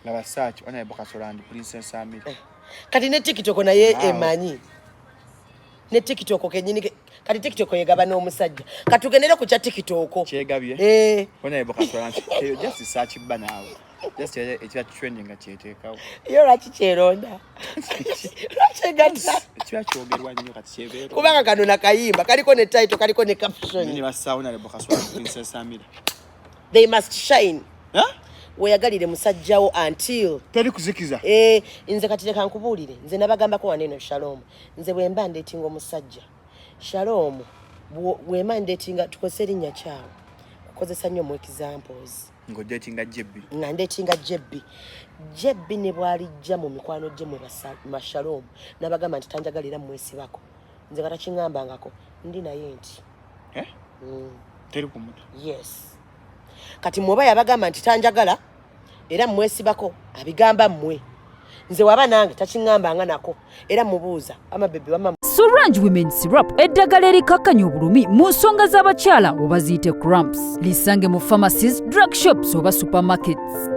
Laba search Honorable Kasolo and Princess Amira. Kati ne TikTok naye emanyi ne TikTok kenyini kati TikTok yegaba n'omusajja. Katugendere ku kya TikTok. Kyegabye. Eh. Honorable Kasolo and eyo just search bba naawe. Just ekiba trending nga kyeteekawo. Yo lwaki kyeronda? Lwaki egatta? Kiba kyogerwa nnyo kati kyebeera. Kubanga kano nakayimba kaliko ne title, kaliko ne caption. Ne bassaawo Honorable Kasolo and Princess Amira. They must shine. Huh? Weyagalire musajjawo until Teri kuzikiza. Eh, nze kati leka nkubuulire, nze nabagambako wano eno, Shalom, nze bwe mba ndeetinga omusajja, Shalom, bwe mba ndeetinga, tukozesa erinnya kyawe kukozesa nnyo mu examples. Ng'odatinga Jebbi. Nga ndeetinga Jebbi, Jebbi ne bwalijja mu mikwano gye mwe mashalom, nabagamba nti tanjagalira, mwesibako. Nze nga takiŋŋambangako, ndi naye nti Eh? Teri kumuta. Yes, kati mwoba yabagamba nti tanjagala era mwesibako, abigamba mmwe. Nze waba nange takiŋŋambanga nako, era mubuuza ama baby wama. Sorange Women Syrup, eddagala erikakkanya obulumi mu nsonga z'abakyala oba ziyite cramps. Lisange mu pharmacies, drug shops oba supermarkets.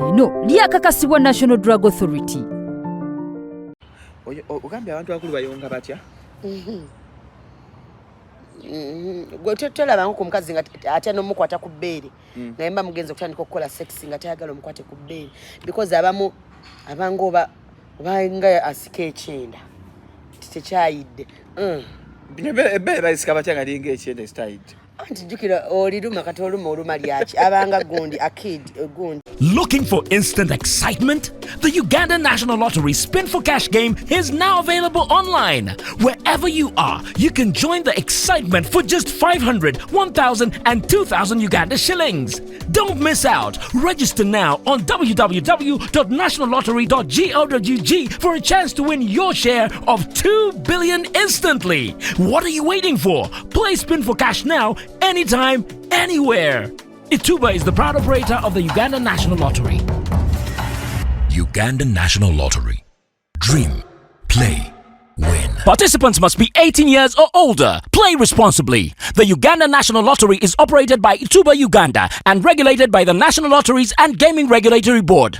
Lino lyakakasibwa National Drug Authority. Ogambye abantu abakulu bayonga batya? Gwe tolabanga ku mukazi nga atya n'omukwata ku bbeere, naye mba mugenza okutandika okukola sex nga tayagala omukwate ku bbeere, because abamu abanga oba obanga asika ekyenda ti tekyayidde. Ebbeere balisika batya nga linga ekyenda esitayidde? Anti jjukira oliruma, kati oluma, oluma lyaki? Abanga gundi akid gundi. Looking for instant excitement? The Uganda National Lottery Spin for Cash game is now available online. Wherever you are, you can join the excitement for just 500, 1,000, and 2,000 Uganda shillings. Don't miss out. Register now on www.nationallottery.go.ug for a chance to win your share of 2 billion instantly. What are you waiting for? Play Spin for Cash now, anytime, anywhere. Ituba is the proud operator of the Uganda National Lottery. Uganda National Lottery. Dream, play, win. Participants must be 18 years or older. Play responsibly. The Uganda National Lottery is operated by Ituba Uganda and regulated by the National Lotteries and Gaming Regulatory Board.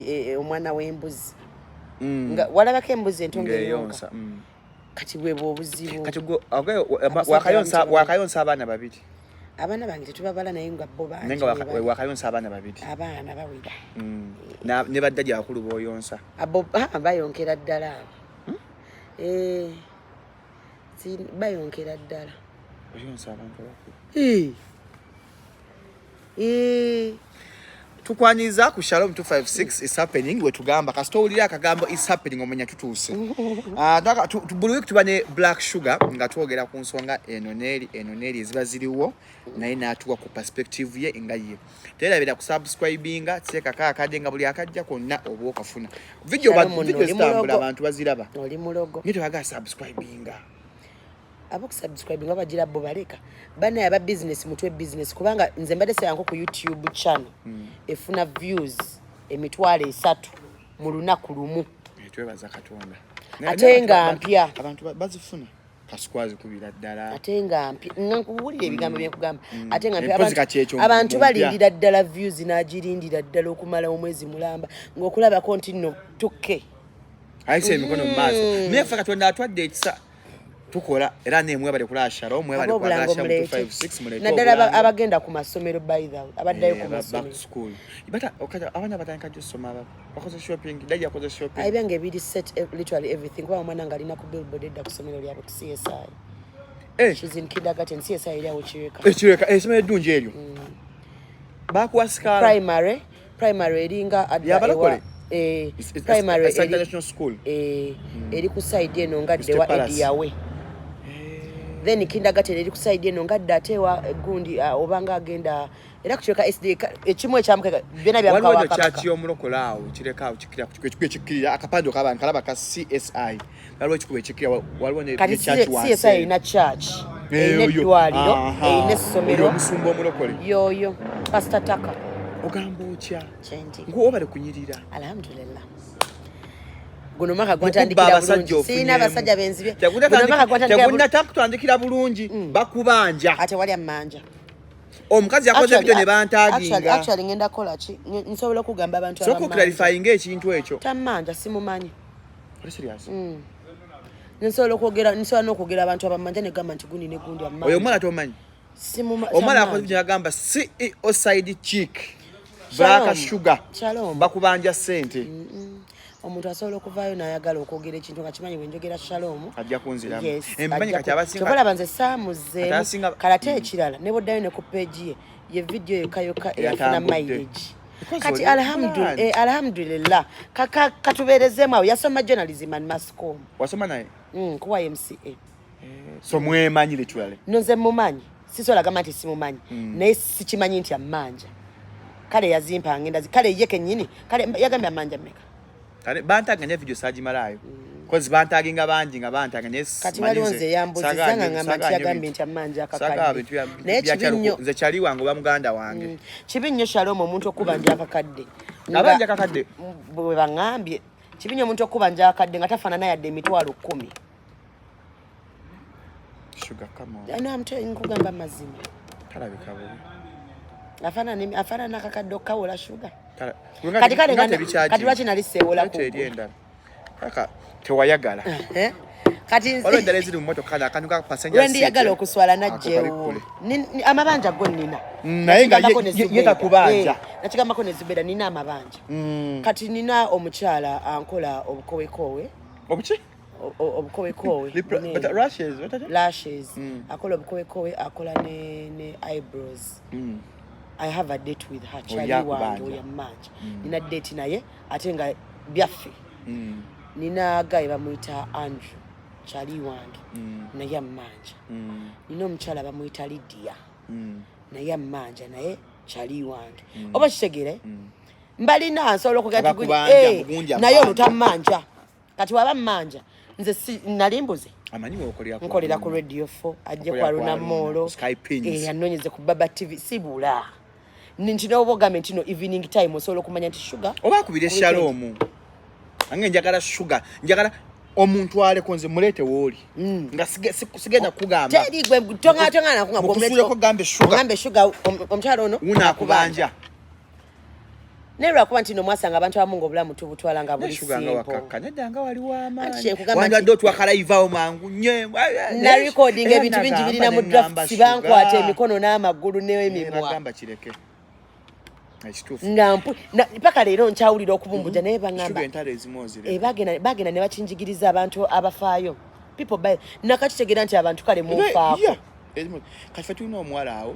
Omwana w'embuzi nga walabako embuzi ento ng'eyonka. Ng'eyonsa. Kati bwebwe obuzibu. Kati gwe Abasajja wakayonsa abamu wakayonsa abaana babiri. Abaana bange tetubabala, naye nga bo bangi. Naye nga bwe bali. Wakayonsa abaana babiri. Abaana bawera. Ne baddajja abakulu b'oyonsa? Abo ah, bayonkera ddala abo. Eh, bayonkera ddala. Oyonsa abantu abakulu? Eh. Eh. Tukwaniriza ku Shalom 256 is happening. Wetugamba kasita owulira akagambo "is happening", omanya tutuuse. Ah, buli week tuba ne Black Sugar nga twogera ku nsonga eno neeri, eno neeri eziba ziriwo, naye n'atuwa ku perspective ye nga ye. Terabira kusubscribinga, teekako akadde nga buli akajja konna oba okafuna video. Shalom nno, video oli zitambula, mulogo. Abantu baziraba. Oli mulogo. Naye tebagala subscribinga. Abokusubscribe nga bagira bo baleka banaye aba business mutwe business, kubanga nze mbadde sayanko ku YouTube channel efuna views 300,000 mu lunaku lumu. Eh, twebaza Katonda. Ate Naye nga mpya. Abantu bazifuna kasukwazi kubira ddala. Ate nga mpya, nga nkubuulira ebigambo byenkugamba, ate nga mpya. Empozi kati ekyo Abantu mpya. balindira ddala views, n'agirindira ddala okumala omwezi mulamba ng'okulabako nti nno tukke. Ayisa emikono mu maaso, naye ffe Katonda atwadde ekisa, tukola era nemwebale kulaba Shalom, mwebale kwagala Obulango Shalom muleete. 256, muleete Naddala obulango. Abagenda ku masomero, by the way, abaddayo Eh, ku back masomero. to school. Abaana batandika jjo osoma, aba bakoze shopping, daddy yakoze shopping. Ebyange ebiri set, literally everything, kuba omwana nga alina ku billboard edda ku ssomero lyabwe ku CSI. Eh. She's in kindergarten, CSI eri awo Kireka. Ekireka essomero eddungi eryo bakuwa sikaala. Primary eringa adda Yabalokole? eh, It's primary a international school. Eh, eri ku side eno nga Mr. dde wa Palace. Edi yawe. Then kindergarten eri ku side eno nga dde ate ewa gundi, obanga agenda era ku Kireka SD ekimu ekyamukeka byonna. Waliwo eno Byamukawakabaka. Kyaki y'omulokole awo kireka awo kikira ekikubo ekikkirira, akapande okaba nkalaba ka CSI, waliwo ekikubo ekikkirira, waliwo Kati ne church wansi. CSI erina church, Eh, erina oyo. eddwaliro, Aha. erina Oyo essomero. omusumba omulokole. Yoyo Pastor Taka. Ogamba otya? Kyendi. Ngu obale kunyirira. Alhamdulillah, guno mwaka Mukubba gwantandikira abasajja. bulungi, sirina abasajja benzibye. Guno mwaka gwantandikira bulungi. Tegunnatandikira bulungi, bakubanja. Ate wali amanja. Omukazi yakoze video ne bantaginga. Actually ngenda kola ki, nsobola okugamba abantu Sooka oclarifyinga ekintu ekyo. Tammanja, simumanyi. Oli serious? Nsobola okwogera, nsobola n'okwogera abantu abamanja negamba nti gundi ne gundi Oyo omuwala tomanyi? Omuwala akoze video nagamba CEO side chick Black Shuga Shalom. bakubanja ssente. Omuntu asobola okuvaayo n'ayagala okwogera ekintu nga kimanyi bwenjogera Shalom Ajja kunziramu. Yes, Emmanyi ajja kati abasinga- Kyova olaba nze Kati saamuzeemu. Kale ate ekirala ne bwoddayo ne ku page ye, ye video yokka yokka eyafuna Eyatambudde. mileage. Because Kati oli brand. Alhamdulillah, katubeerezeemu awo. Yasoma journalism and mass com. Wasoma naye? Ku YMCA. So mwemanyi literally? No, nze mumanyi, sisobola gamba nti simumanyi, naye sikimanyi nti ammanja. Kale yazimpa ngenda kale ye kennyini, kale yagambye ammanja mmeka? Kale bantaga ne video sagimalaayo. Cause bantaginga bangi nga bantaga naye Kati simanyi waliwo nze nze eyambuziza saagala nga nnyo- ngamba nti saagala nnyo yagambye bintu. nti ammanja Saagala akakadde. bintu Naye bya kibi Kyaluku. nnyo. Nze kyali wange oba muganda wange. Kibi nnyo Shalom omuntu okubanja akakadde. Abanja akakadde? Bwe baŋŋambye kibi nnyo omuntu okubanja akakadde nga tafaanana yadde 10,000. Sugar, come on. No, I'm telling you, nkugamba mazima. Talabika bubi. Afaanana akakadde okukawola Sugar. Kati Kati kale kati lwaki nali seewola ku eri endala. Kaka tewayagala. Eh? Kati Waliwo endala eziri mu motoka kano akantu ka passenger lwe ndiyagala seat. okuswala Ako najjeewo. kabikkule. Amabanja go nnina. Naye nga Nakigambako ne ye Zubeida. takubanja. Nakigambako ne Zubeida, nina amabanja. Kati nina omukyala ankola obukowekoowe. Obuki? Obukowekoowe. But rashes, what are they? Lashes. Akola obukowekoowe, akola ne eyebrows. I have a date with her. Oyo Kyali akubanja. wange oyo ammanja. Nina date naye ate nga byaffe. Nina guy bamuyita Andrew, kyali wange, naye ammanja. Nina omukyala bamuyita Lydia, naye ammanja, naye kyali wange. Oba kitegeere? Mbalina, nsobola okugamba nti Abakubanja, mugunja naye ammanja. ono tammanja. Kati waba mmanja nze nali mbuze. Amanyi wokolera ku Nkolera ku Aruna. Radio 4, ajje Okolera ku ku Aruna Aruna, Mall. ku Sky Pins. Anoonyeze ku Baba TV, sibula. Nti n'oba ogambe nti no evening time osobola okumanya nti Sugar Oba akubire ku weekend. Shalom. Ange njagala Sugar, njagala omuntu aleko nze muleete wooli. Nga sigenda kugamba. Teri gwe tonga nakunga Mukusuuleko gambe Sugar. Gambe Sugar, omukyala ono Wuno akubanja. Naye lwakuba nti no mwasanga abantu abamu ng'obulamu tubutwala nga Naye buli Sugar nga simple. wakakka, nedda nga wali w'amaanyi. Anti kyenkugamba Wandibadde otwakalayivawo mangu nnyo. Na recording Era ebintu bingi nagamba birina mu ne draft, ŋŋamba Sugar. bankwata emikono n'amagulu n'emimwa. Bagamba kireke. Ekituufu. Nga paka leero nkyawulira okubumbuja, naye baŋŋamba Sugar entalo ezimu ozireka. Bagenda ne bakinjigiriza abantu abafaayo. People buy. Nakakitegeera nti abantu kale munfaako. Yeah. Ezimu. Kati ffe tulina omuwala awo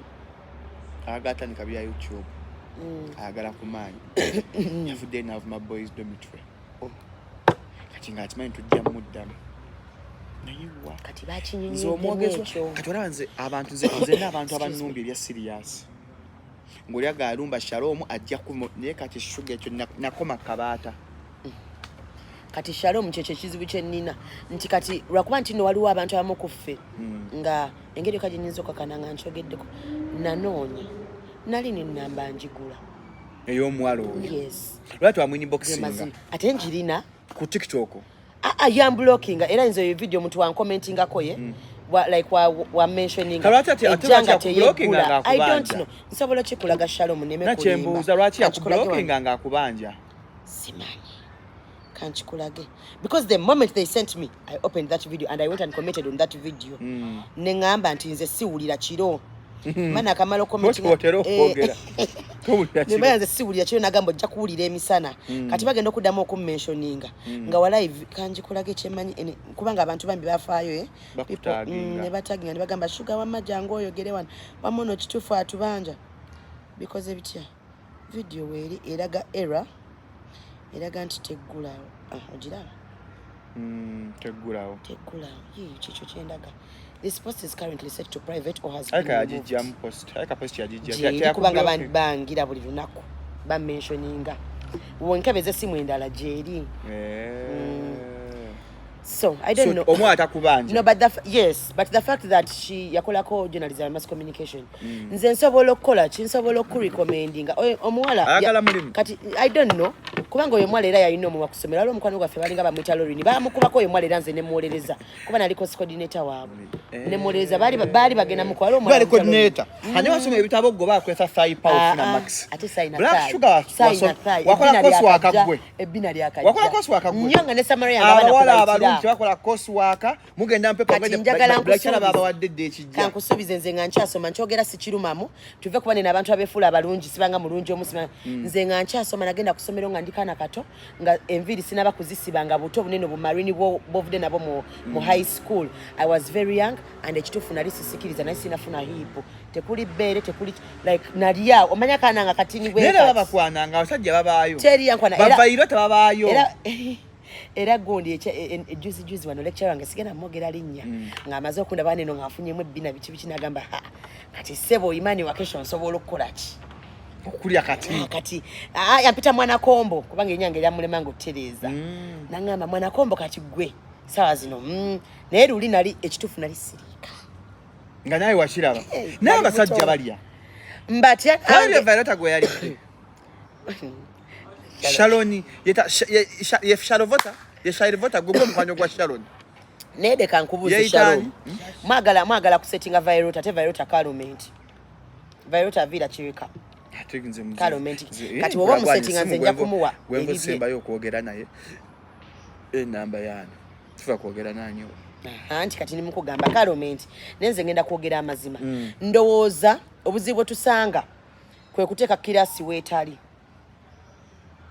agatandika bya YouTube. Ayagala ku maanyi. Yavuddeyo n'avuma boys dormitory. Kati ng'akimanyi tujja muddamu. Naye wa? Kati Nze bakinyonyoddemu omwogezi ekyo. Kati olaba nze abantu nze n'abantu abannumbye ebya serious. Ng'oli agaalumba Shalom ajja naye kati Sugar ekyo nakoma kabaata. Kati Shalom kyekyo ekizibu kye nnina nti kati lwakuba nti nno waliwo abantu abamu ku ffe nga engeri yokka gye nnyinza okukakana nga nkyogeddeko, nanoonya nali nennamba njigula. Ey'omuwala oyo? Yes. Lwaki twamwinboxinga? Mazima. Ate njirina. Ku TikTok? Ah, yamblockinga era nze eyo video omuntu wankommentingako ye like wa mentioning Kale lwaki ate ejja lwaki nga akublockinga teyeggula. I don't ng'akubanja? know, nsobola okikulaga Shalom neme Nakyembuuza lwaki Kankikulage wano. yakublockinga ng'akubanja? Simanyi, kankikulage, because the moment they sent me I opened that video and I went and commented on that video. Ne ŋŋamba nti nze siwulira kiro mana akamala Otera okwogera. Towulira kiro. Nemanya nze siwulira kiro, nagamba ojja kuwulira emisana. Kati bagenda okuddamu okummentioninga nga wa live. Kangikulage kyemanyi kubanga abantu bambi bafaayo, eh? Bakutaginga. Ne bataginga ne bagamba Sugar wamma jangu oyogere wano wamma ono kituufu atubanja bikoze bitya. Video weeri eraga error, eraga nti teggulawo. Ah, ogiraba? Teggulawo. Teggulawo. Yiiyo kikyo kyendaga. This post is currently set to private or has been Alika removed. yagijjamu post, alika post yagijja. Gyeri kubanga bangira buli lunaku bamentioninga wenkebeza essimu endala gyeri. So I don't know. Omwana takubanja? No, but yes, but the fact that she yakolako journalism and mass communication, nze nsobola okukola ki, nsobola okurecommendinga omuwala Ayagala mulimu? Kati I don't know. Kubanga oyo omuwala era yalina omumwa kusomero. Waliwo omukwano gwaffe balinga bamuyita Lorini, bamukubako oyo omuwala, era nze nemuwolereza kuba nali course coordinator waabwe. Nemuwolereza, baali bagenda mukuba. Waliwo omuwala Bali bamuyita Lorini. coordinator. Hanyuma wasoma ebitabo gwe bakwesa thigh power Ah, ofuna ah, max. ate sayina. Black Sugar wakola course work gwe. Ebbina lyakajja. Wakola course work gwe. Nnyo, nga ne summary yange abaana Abawala kubayitira. abalungi bakola course work, mugenda mpepa. Kati njagala Black Sugar nkusuubize. babawadde dda ekijja. Kankusuubize, nze nga nkyasoma, nkyogera sikirumamu, tuve kuba nena abantu abeefuula abalungi, sibanga mulungi omu sibanga. Nze nga nkyasoma nagenda ku ssomero nga ndi kaana kato, nga enviiri sinaba kuzisiba, nga buto bunene bumarini bwovudde nabo mu high school. I was very young and ekituufu nali sisikiriza, naye sinafuna hip, tekuli bbeere, tekuli like nali awo, omanya kaana nga katini bwe Naye kati. era babakwananga, abasajja babaayo. Teri yankwana. Bavairo tebabaayo. Era gundi juzi juzi wano lecturer wange, sigenda mwogera linnya, ng'amaze okundaba neno nga nfunyemu ebbina biki biki, n'agamba, "Ha, kati ssebo Imani, wakesho nsobola okukola ki?" Okulya kati. Ah, kati yampita mwana kombo kubanga erinnya eryamulema nga otereeza. Naŋŋamba, "Mwana kombo, kati gwe sawa zino." Naye luli nali ekituufu nali siriika. Nga nawe wakiraba. Eh, Naye bali abasajja buto. balya. Mbatya. Kalabye Violeta gwe yalidde. Shaloni ye Shalovota, ye Shalovota gwe mukwano gwa Shaloni. Naye leka nkubuuze. Yeeyita Shalom, ani? mwagala kusettinga Violeta, ate Violeta kalumenti, Violeta aviira kirika. Ate nze Kalumenti. Kati bw'oba omusettinga, nze nja kumuwa gwenva ebibye. osembayo okwogera naye enamba yaani tuva kwogera nanyo. Anti kati nimukugamba kalumenti, naye nze ngenda kwogera amazima. Ndowooza obuzibu bwe tusanga kwe kuteeka class weetali.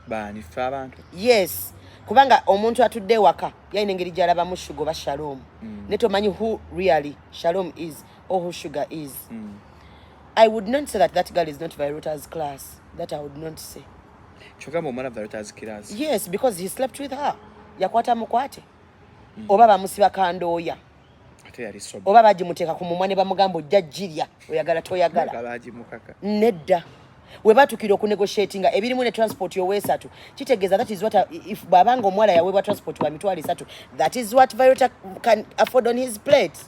Baani, ffe abantu? Yes, kubanga omuntu atudde ewaka yalina engeri gy'alabamu Shuga oba Shalom, ne tomanyi who really Shalom is or who Sugar is. I would not say that that girl is not Virota's class. That I would not say. Kyogamba omwana Violeta's class? Yes, because he slept with her, yakwata mukwate, oba bamusiba kandooya. Ate yali sober. Oba bagimuteeka ku mumwa ne bamugamba, "Ojja girya oyagala toyagala." Bagimukaka. Nedda, we batukira okunegotiatinga ebirimu ne transport yoweesatu, kitegeeza that is what if bw'abanga omuwala yaweebwa transport wa 30,000, that is what Violeta can afford on his plate.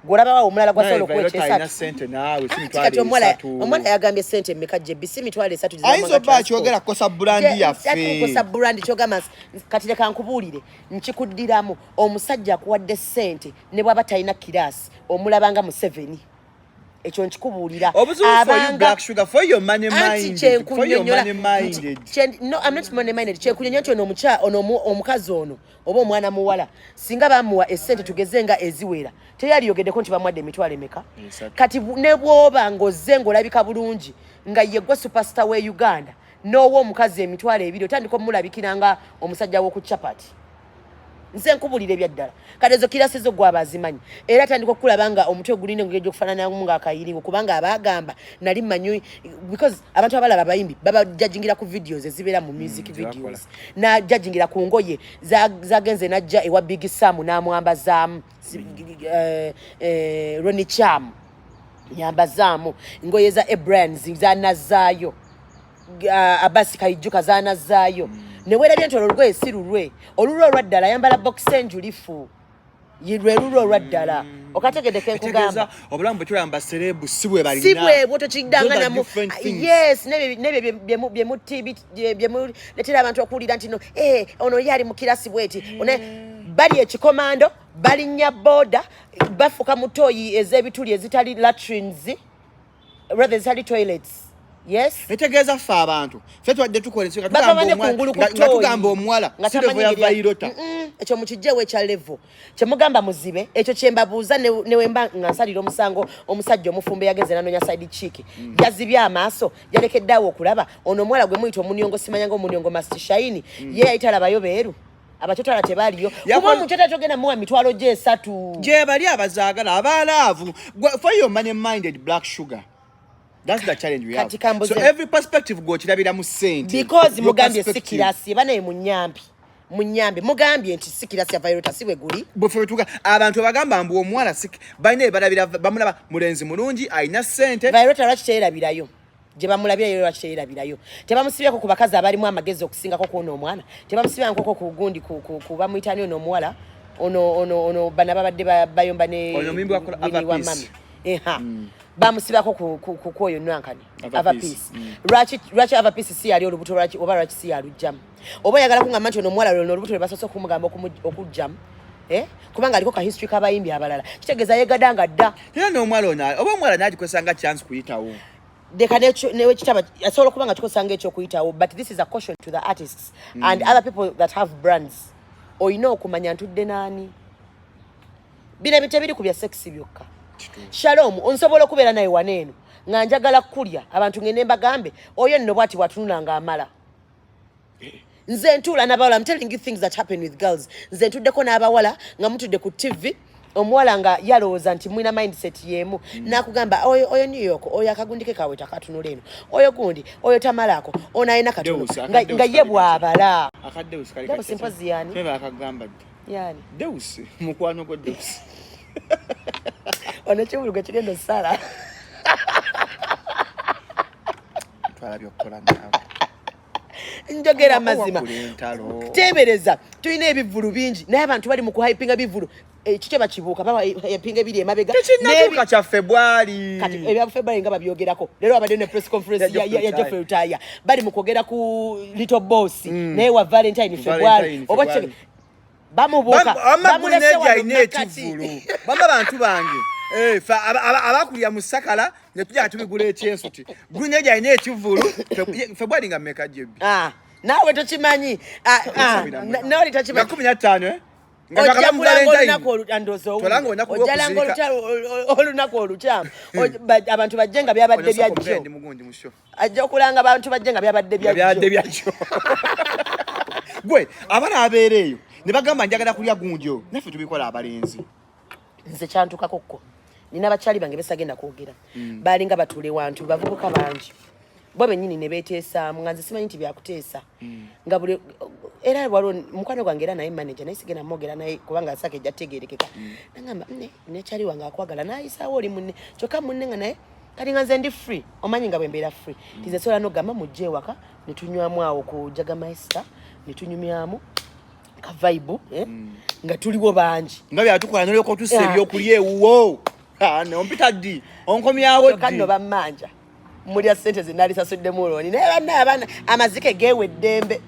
Gwolabawo omulala gwasobola okuwa Violeta alina ekyesatu. sente naawe, si Anti mitwalo kati omuwala esatu. omwana yagambye sente mmeka jebbi? Si 30,000. Ayinza obba akyogera kukosa brand yaffe. Kukosa brand kyogamba kati leka nkubuulire, nkikuddiramu, omusajja akuwadde sente ne bw'aba talina class, omulabanga Museveni, ekyo nkikubuulira. Obuzibu for you, Black Sugar, for your money minded, for your money minded. No, I'm not money minded. Kyenkunyonyola nti ono ono omukazi ono oba omwana muwala, singa bamuwa esente tugeze nga eziwera, teyaliyogeddeko nti bamuwadde emitwalo emeka. 3. Kati ne bw'oba ng'ozze ng'olabika bulungi nga ye gwe superstar we Uganda, n'owa omukazi 20,000, otandika omulabikira nga omusajja w'oku chapati. Nze nkubulira ebyaddala. Kati ezo class zo gwaba azimanyi, era atandika okulaba nga omutwe gulina engeri gyokufaananamu ng'akayiringo, kubanga abaagamba nali mmanyi, because abantu abalaba abayimbi babajajingira ku videos ezibeera mu music Zebakola. videos, najajingira ku ngoye zagenze najja ewa Big Sam n'amwambazaamu. Ronnie Cham yambazaamu ngoye za Abrams zanazaayo, Abasi Kaijuka zanazaayo, newerabye nti olwo olugoye si lulwe, olulwe olwaddala ayambala bokisa enjulifu. Lwe lulwe olwaddala, okategedde kenkugamba? Kitegeeza obulamu bwe tulamba celeb si bwe balina. Si bwebwo, tokiddanga Those are namu. different things. Yes, nebyo byemuletera abantu okuwulira nti no, eh, ono ye ali mu class bweti. Bali ekikomando, balinnya boda, bafuka mu toyi ez'ebituli ezitali latrines, rather ezitali toilets, yes. Netegeeza ffe abantu ffe twadde tukola ensi nga Bava tugamba bane kungulu ku nga toyi. tugamba omuwala Nga si level tamanyi ya ngeri Vairota. Ekyo mukijjewo ekya level kyemugamba muzibe. Ekyo kyembabuuza, newemba nga nsalira omusango omusajja omufumbo yagenze nanonya side chick, yazibye amaaso, yalekeddeawo okulaba ono omuwala gwe muyita omuniongo, simanya nga omuniongo must shine, ye yali talabayo beeru, abakyotala tebaaliyo, kuba omukyotala togenda muwa 30,000. Gye bali abazaagala abalaavu. For your money minded, Black Sugar, that's the challenge we have. Kati kambuze. So every perspective gw'okirabira mu ssente. Because Your mugambye si perspective. class, banaye munyambi, munyambe, mugambye nti si class ya Violeta, si bwe guli? Bwe tuga abantu bagamba mbu omuwala balina ebalabira, bamulaba mulenzi mulungi alina ssente. Violeta lwaki teyerabirayo gye bamulabirayo? Lwaki teyerabirayo? Tebamusibyeko ku bakazi abalimu amagezi okusingako kwona omwana? Tebamusibyangako ku gundi ku bamuyitani ono omuwala ono bana babadde bayomba ne Ono omuyimbi wakola Winnie Ava wa Peace. Mami. Eha. Bamusibako ku kwoyo nankani. Ava Ava Peace. Peace. Lwaki Ava Peace si yali olubuto? Lwaki oba lwaki si yalugjamu? Oba oyagala kungamba nti ono omuwala lweno olubuto lwe basoose okumugamba okugjamu, eh? Kubanga aliko ka history k'abayimbi abalala, kitegeeza yegadanga dda. Era n'omuwala ono, oba omuwala n'agikozesa nga chance kuyitawo. Leka newekitaba asobola okuba nga kikozesa nga ekyokuyitawo, but this is a caution to the artists and other people that have brands. Olina okumanya ntudde naani. Bino ebintu ebiri ku bya sex byokka. Shalom, nsobola okubeera naye wano eno nga njagala kulya abantu, ngende mbagambe oyo nno bwati bwatunula nga amala. Nze ntuula n'abawala. I'm telling you things that happen with girls. Nze ntuddeko n'abawala nga mutudde ku TV, omuwala nga yalowooza nti mulina mindset y'emu, n'akugamba oyo, oyo New York, oyo akagundike kawe takatunula eno, oyo gundi, oyo tamalaako, ono alina katono. Deus, nga Deus nga ye kali. Bw'abala Akadeus kali. Deus mpozi yani? Teba akagamba ddi? Yani? Deus mukwano gwo Deus. Ono ekibulugo kigenda osala. Twalabye okukola naawe. Njogera mazima. Wakula entalo. Teebereza tulina ebivvulu bingi, naye abantu bali mu kuhypinga bivvulu ekikyo bakibuuka bahypinga ebiri emabega. Tekinnatuuka kya Febwali. Kati ebya February nga babyogerako leero, abadde ne press conference Ya ya Geoffrey. Geoffrey Lutaaya. Bali mu kwogera ku Little Boss, naye wa Valentine February. Valentine, Oba February. Bamubuuka Amagulu bamulese neegi wano alina makkati. ekivvulu. Bamba bantu bange. Eh, fe abakulira mu sakala ne tujja tubigula ekyensuti. Grenade alina ekivvulu Febwali nga mmeka, jebbi? Ah, naawe tokimanyi. Ah, ah, nawe Nga tokimanyi. 15, eh? Nga Ojja twagala mu kulanga Valentine. olunaku andooza owulire. Tolanga olunaku Ojja langa lw'okuziika. olunaku olukyamu. Abantu bajje nga byabadde Ono soko byajjo. mbe ndi mugundi mu show. Ajja okulanga abantu bajje nga byabadde Nga byadde byajjo. byajjo. Gwe abaana abeera eyo ne bagamba njagala kulya gundi oyo, naffe tubikola abalenzi. Nze kyantukako kko, nina bakyali bange besagenda kwogera, balinga batuule wantu bavubuka bangi, bo bennyini ne beeteesaamu nga nze simanyi nti byakuteesa. Nga buli era waliwo mukwano gwange era naye manager, naye sigenda mwogera naye kubanga asaka ejja tegerekeka. Nagamba ne nekyali wange akwagala nayisaawo oli munne, kyokka munne nga naye kati nga nze ndi free, omanyi nga bwe mbeera free, ti nze sobola nogamba mujje ewaka ne tunywamu awo ku Jägermeister ne tunyumyamu ka vibe, eh? Nga tuliwo bangi. Nga byatukola nolyoka otussa Yeah. ebyokulya ewuwo. Ah, ne ompita ddi, onkomyawo Kyokka ddi? nno bammanja mulya ssente ze nali sasuddemu loan, naye banna abaana amazike geewa eddembe.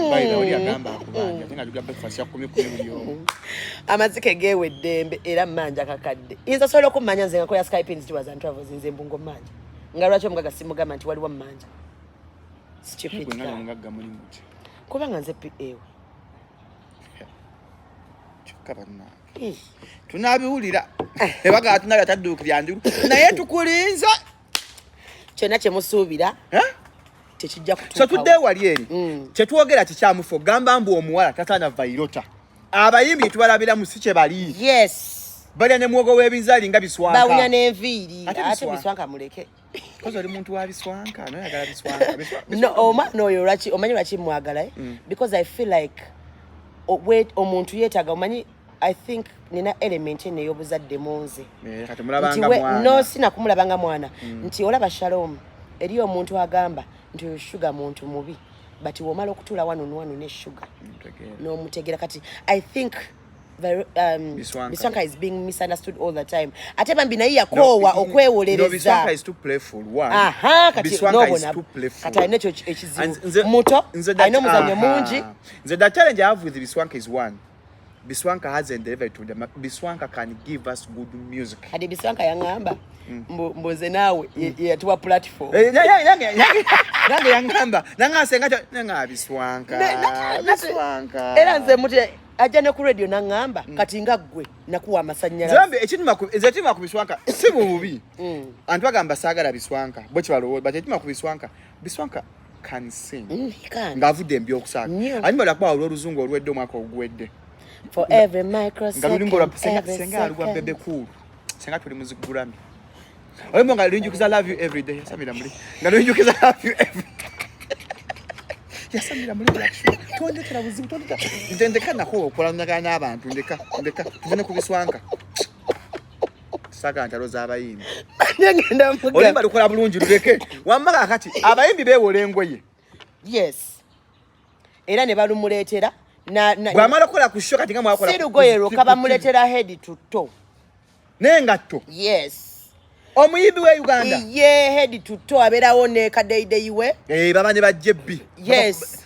By the way, oli agamba akubanja ate nga tugula breakfast ya 10,000 buli omu. Amazike geewa eddembe era mmanja kakadde. Nze osobola okummanya nze nga nkola Skypins Tours and Travels, nze mbungo mmanja nga lwaki omugaga simugamba nti waliwo mmanja? Stupid Gwe nga guy. nomugagga muli muti? Kubanga nze pa ewe. Kyokka bannange tunaabiwulira ebagaa tunabya tadduukirya ndulu, naye tukulinze. Kyonna kyemusuubira Eh? tekijja So kutuukawo. tudde wali eri. Kyetwogera kikyamufu ogamba mbu omuwala tasaana Vyroota. Abayimbi tubalabiramu si kye bali. Yes. Balya ne muwogo w'ebinzaali nga biswanka. Bawunya n'enviiri. Ate ate biswanka. Biswanka muleke. Kozi oli muntu wa biswanka, noyagala biswanka. No, omwana oyo lwaki omanyi lwaki mwagala, eh? Because I feel like omuntu yeetaaga, omanyi, I think nina element eno ey'obuzadde mu nze. Eh, kati Nti mulabanga mwana. No, sinakumulabanga mwana. Nti olaba Shalom, eri omuntu agamba nti oyo Shuga muntu mubi, but womala okutuula wano nwano ne Shuga Ntegeera. n'omutegeera. Kati I think Biswanka. Biswanka is being misunderstood all the time, ate bambi naye yakoowa No, okwewolereza. Biswanka is too playful. One. Aha, kati Biswanka is n'obona too playful. kati alina ekyo And ekizibu. nze Muto, alina omuzannyo aha. mungi. Nze the challenge I have with Biswanka is one. Biswanka hasn't delivered to the Biswanka can give us good music. Kati Biswanka yaŋŋamba mbu nze naawe ye yatuwa platform. Eh, nange yaŋŋamba nanga senga nanga Biswanka. Biswanka. Era nze muti ajja ne ku radio naŋŋamba kati nga ggwe nakuwa amasannyalaze. Nzambe ekinuma ku nze ekinuma ku Biswanka si mu bubi. Antu bagamba saagala Biswanka bwe kibalowooza, but ekinuma ku Biswanka, Biswanka can sing. He can. Ng'avudde embyokusaaga. Nnyo. Anyuma lwakuba olw'oluzungu oluwedde omwaka oguwedde. For every Nga microsecond, lulinga olwa senga every senga alugwa second. Bebe Cool, senga tuli mu Grammy, olimo nga lunjukiza "Love You Everyday", yasamira muli nga lunjukiza "Love You Every", yasamira muli. Black Shuga, tondetera buzibu, tondetera. Nze ndeka nako okulanagana n'abantu, ndeka ndeka tuvune ku Biswanka, saagala ntalo z'abayimbi. Ngenda mugamba. Oluyimba lukola bulungi, luleke wamma. Kakati abayimbi beewola engoye. Yes, era ne balumuleetera Bw'amala okukola ku show kati nga mwakola si lugoye lwokka, bamuleetera head to toe. N'engatto. Yes. Omuyimbi we Uganda. Ye head to toe abeerawo ne kadeideyi we. Eh, baba ne bajebbi. Yes.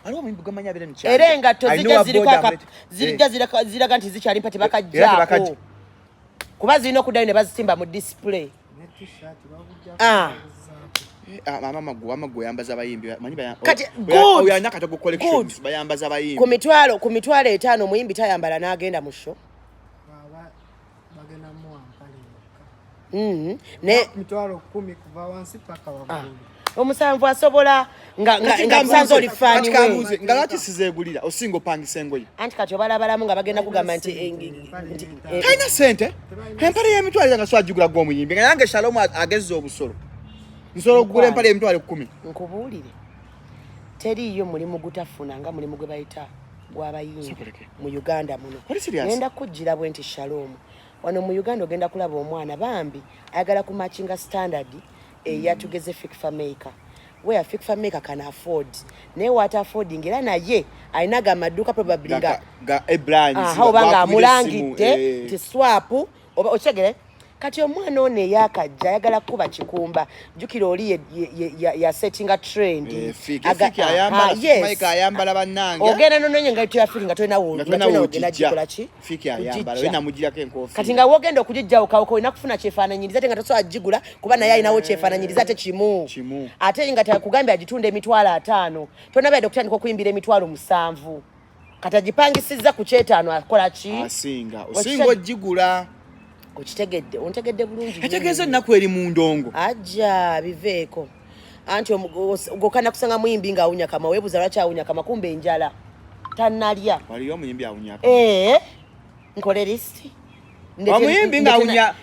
Waliwo omuyimbi gwemanyi abeera mu kyalo. Era engatto Alina zijja owa ziriko boda zijja ziraga nti zikyali mpa, Era tebakajjaako. Kuba zirina okuddayo ne bazitimba mu display. Ah. Amagu amagu yambaza abayimbi manyi Kati, good. oyo alina Katogo Collections Good. bayambaza abayimbi. Ku mitwalo 5 omuyimbi tayambala n'agenda mu show. Baba bagenda muwa mpale yokka. Ne 100,000 kuva wansi paka waggulu. Omusanvu asobola nga Kati nga musanze oli fan kati we. kambuuze, nga lwaki sizeegulira osinga opangisa engoye? Anti kati obalabalamu nga bagenda kugamba nti nti Talina sente, empale y'emitwalo nga swagigula gwe omuyimbi, nga nange Shalom agezza obusolo nsobola okugula empale y'emitwalo 10. Nkubuulire, teriiyo mulimu gutafuna nga mulimu gwe bayita gw'abayimbi Sokoleke. mu Uganda muno. Oli serious? Ngenda kujjira bwe nti, Shalom, wano mu Uganda ogenda kulaba omwana bambi ayagala kumatchinga standard eyatugeze Fik Fameica, where Fik Fameica can afford, naye what affording era naye alina ga maduuka probably nga ga ebrands. Aha, oba nga amulangidde nti swap oba okitegere. Kati omwana ono eyakajja ayagala kuba kikumba, jjukira oli yasettinga trend. Aha, yes. Ayambala bannange. Ogenda nononye nga ya Fik nga tolina nga nga tolina tolina wogenda wogijja. gikola ki. Fik ayambala Kugijja. we namugirako enkofiira. Kati nga wogenda okugijjawo kawuka olina kufuna kyefaananyiriza, ate nga tosobola gigula kuba naye alinawo kyefaananyiriza ate kimu. Kimu. Ate nga takugambye agitunda 50,000, tonabyadde okutandika okuyimbira 70,000. Kati agipangisizza ku kyetaano, akola ki? Asinga osinga ogigula. Okitegedde, ontegedde bulungi nnyo. Etegeeza ennaku eri mu ndongo. Ajja biveeko, anti gokana kusanga muyimbi ng'awunya kama, weebuuza lwaki awunya kama, kumbe enjala tannalya. Waliyo omuyimbi awunyako? Ee, nkole lisiti. Omuyimbi omuyimbi ng'awunya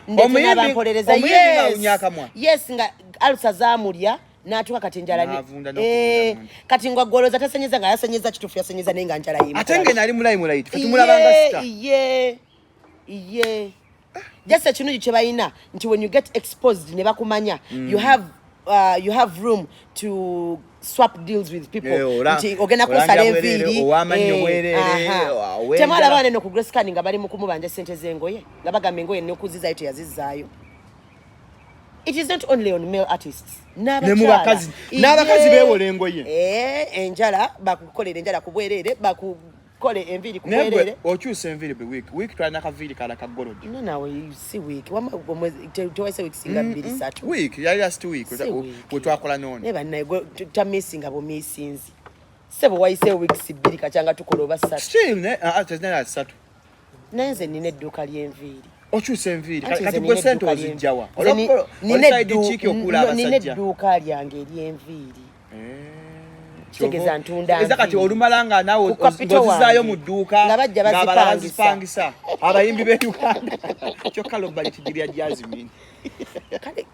akamwa? Yes, nga alusa zaamulya n'atuuka kati enjala N'avunda n'okuvunda munda. Kati nga gwolooza tasenyeza, nga yasenyeza, kituufu yasenyeza, naye nga njala yimukola. Ate ng'eno ali mu limelight, fe tumulabanga star. Iye just ekirungi kye balina nti when you get exposed ne bakumanya, you have room to swap deals with people. Eh, Nti ogenda kunsala olangira bwereere, enviiri, ow'amannyo bwereere, aha. ow'enjala. Temwalaba wano eno ku Grace Khan nga bali mu kumubanja sente z'engoye, nga bagamba engoye nokuzizaayo teyazizaayo. It is not only on male artists. Ne mu bakazi. N'abakazi beewola engoye. Eh, enjala, bakukolera enjala ku bwereere, bakukole enviiri ku Naye bwereere. gwe okyusa enviiri buli wiiki. Wiiki twalina kaviiri kala ka gold. No, nawe si wiiki, wamma omwezi tewaise wiiki singa bbiri, ssatu. Wiiki yali last week. Si week. We twakola noono. Naye bannaye gwe tamisinga bumisinzi, sebo wayiseewo wiikisi 2 kacyanga tukola oba 3. Still ne tezina ssatu. Naye nze nina edduuka ly'enviiri. Okyusa enviiri. Anti Kati nze gwe nina sente edduuka ozijjawa? nze Oli side chick okuula nina abasajja. edduuka lyange ery'enviiri. Kitegeeza ntunda Eza kati nviiri. olumala nga naawe Ku capital ng'ozizaayo wange. mu dduuka, Nga bajja ng'abalala bazipangisa. bazipangisa abayimbi b'e Uganda, kyokka low budget girya Jasmine. Kale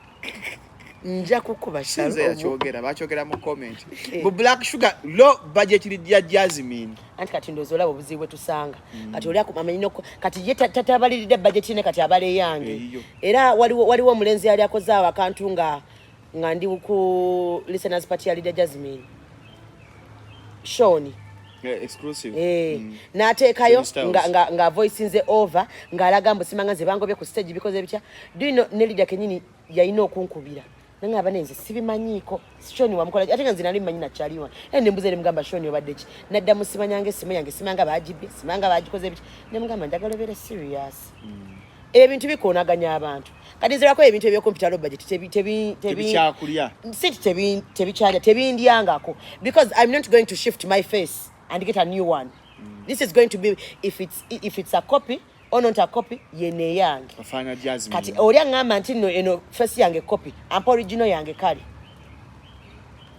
nja kukuba. Sinze Shalom. yakyogera, bakyogera mu comment. Eh. Bu Black Sugar low budget lya Jasmine. Anti kati ndowooza olaba obuzibu bwe tusanga. Kati oli amanyi kati ye tatabaliridde budget ne kati abala eyange. Eyiyo. Era waliwo omulenzi yali akoze awo akantu nga ndi ku listeners party ya Lydia Jasmine, Shoni. Eh, exclusive. Eh, n'ateekayo Shoni Styles. nga voicinze over ng'alaga mbu simanga nze bangobye ku stage bikoze bitya. Do you know, ne Lydia kenyini yalina okunkubira nangamba nenze sibimanyiiko Shoni wamukola, ate nga nze nali mmanyi nakyaliwa era nembuza nemugamba, "Shoni obadde ki?" Naddamu, "Simanyanga essimu yange, simanga bagibye, simanga bagikoze bitya." Nemugamba, "Njagala obeere serious, ebyo ebintu bikoonaganya abantu." Kati nzirako ebintu ebyokumpita low budget Tebikyakulya. Si nti tebikyalya, tebindyangako, because I'm not going to shift my face and get a new one. This is going to be if it's a copy or not a copy, yene yange. Afaana Jasmine. Kati oli aŋŋamba nti nno eno face yange copy, ampa original yange. Kale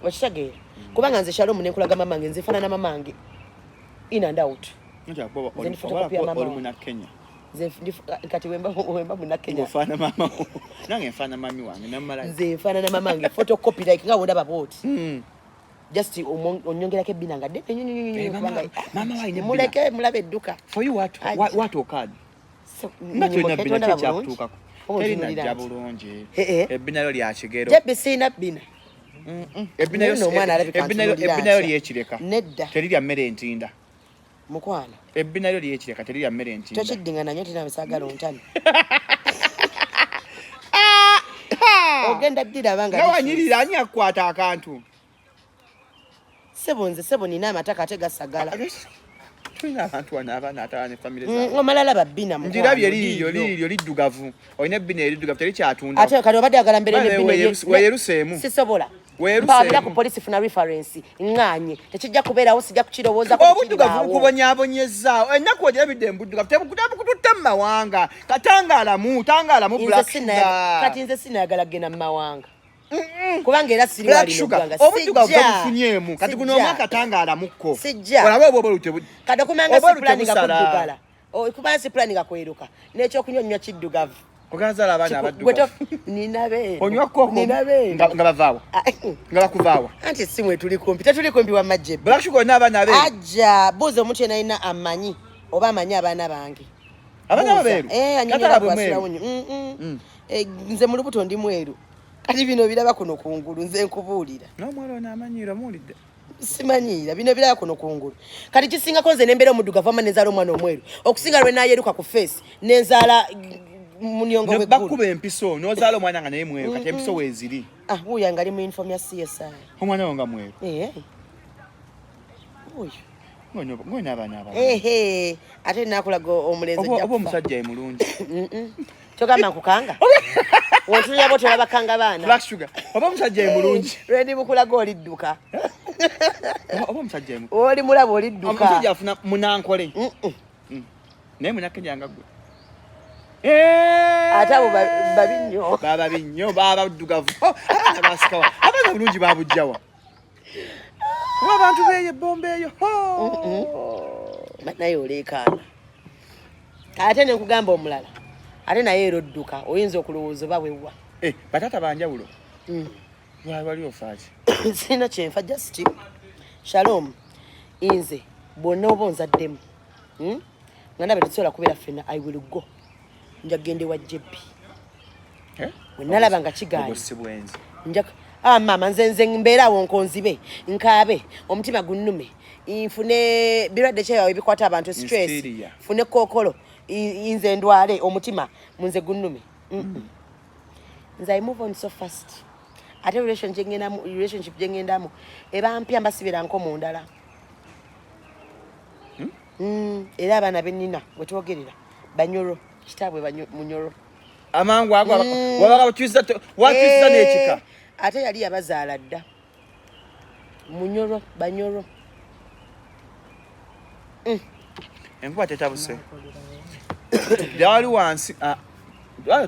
okitegeera, kubanga nze Shalom nenkulaga mamange, nze faanana mamange in and out. Nti akuba Nze ndi photocopy ya mama oli wange. muna Kenya. Nze kati wemba munakenya. Ofaana mama wo. Nange nfaana mami wange namala. Nze nfaanana mamange photocopy, like nga wondaba bwoti, just onyongerako ebbina nga ddene nnyo nnyo nnyo. Eh, Kubanga mama wa alina ebbina. Muleke mulabe edduka. For you what Ajja. what okad? So, Nga tolina nyimuke, bbina. tondaba Kyekyakutuukako. bulungi? Terinajja Oba ontunuulira nti? bulungi. Eh, eh. Ebbina lyo lya kigero. Jebbi siina bbina. Ebbina Naye nno omwana alabika antunuulira ebbina lyo atya? lyekireka. Nedda. Terirya mmere entinda. Mukwano. Ebbina lyo lyekireka, terirya mmere entinda. Tokiddingana nnyo, tinabe saagala ontame. Ogenda ddiraba nga Nga wanyirira, ani akukwata akantu? Sebo, nze sebo nina amataka ate gasagala. Tulina abantu wano abaana atala ne famire zaabwe. Omala laba bbina, mukwano, Njirabye liiryo. liiryo. Liiryo liddugavu, olina ebbina eriddugavu, terikyatunda. Ate kati obadde agala mbeere Bale, n'ebbina weyeruseemu. Sisobola. Weeruseemu. Mpaabira ku polisi, funa reference, ŋŋaanye, tekijja kubeerawo, sijja kukirowoozako. Obuddugavu Tekiribaawo. bukubonyaabonyezaawo ennaku ogirabidde embuddugavu, tebukututte mu mawanga. Katangaalamu, tangaalamu. Nze Black Sugar. Kati nze sinayagala kugenda mu mawanga kubanga era siri Black walino Sugar, ggwanga. obuddugavu Sijja. tobufunyeemu kati guno Sijja. omwaka, tangaalamuko. Sijja. Olaba obwo obweru Kati okumanga obweru sipulaninga tebusala. kuddugala. Kubanga sipulaninga kweruka n'ekyokunywa nywa kiddugavu. Ogazaala abaana Gwe abaddugavu. Nina beeru. Onywa koko. Nina beeru. Nga bavaawa? Ah, Nga bakuvaawa? Anti si mwe tuli kumpi, tetuli kumpi wamma jebbi. Black Sugar, olina abaana abeeru? Ajja buuza omuntu yenna alina amanyi oba amanyi abaana bange. Abaana Buuza. abeeru? Eh, anyonyola Katala bwe gwasulawo mweru. nnyo. Eh, nze mu lubuto ndi mweru, kati bino biraba kuno kungulu, nze nkubuulira. N'omwala ono amanyiira omuwulidde. Simanyiira, bino biraba kuno kungulu. Kati kisingako nze nembeera omuddugavu ama nenzaala omwana omweru okusinga lwe nayeruka ku face nenzaala munyongo Ne w'eggulu. Bakuba empiso n'ozaala omwana nga naye mweru, kati empiso weeziri. Ah, wuuyo nga ali mu uniform ya CSI. Omwana wo nga mweru? Eh. Wuuyo. Ng'olina abaana abalala. Ehe, ate nakulaga omulenzi Oba ojja oba kufa. omusajja ye mulungi. Kyogamba nkukanga wontunula bwotyo olaba kanga baana. Black Sugar, oba omusajja ye mulungi. Lwendi bukulaga olidduka. Oba omusajja ye Oli mulaba olidduka. Omusajja afuna munankole. Naye munakenya nga gwe. Ate abo babi nnyo. Bababi nnyo, baba baddugavu. Oh, abaana basikawa abaana bulungi babujjawa kuba abantu beeyo ebbomba eyo. Ho! Naye oleekaana ate nenkugamba omulala ate naye era odduka, oyinza okulowooza oba wewa. Eh, bataata banjawulo. Wali ofaaki? Sirina kyenfa, just Shalom, nze bwonna oba onzaddemu, Nga ndabe tetusobola kubeera ffenna, I will go, nja kugenda ewa Jebbi. Eh? Bwe nalaba nga kigaanye. Obwo si bwenzi? Nja ah, maama, nze mbeera awo nkonzibe nkaabe omutima gunnume, nfune birwadde kyeyawe ebikwata abantu, stress. Hysteria. Nfune kookolo, nze ndwale omutima munze gunnume. Nze I move on so fast, ate relationship gyengendamu eba mpya, mbasibira nko mu ndala. Era abaana benina wetwogerera banyoro, kitaabwe munyoro. Amangu ago wabaga wakyusiza n'ekika. Eh, ate yali yabazaala dda, munyoro, banyoro. Enkuba tetabuse byawali wansi. Ah,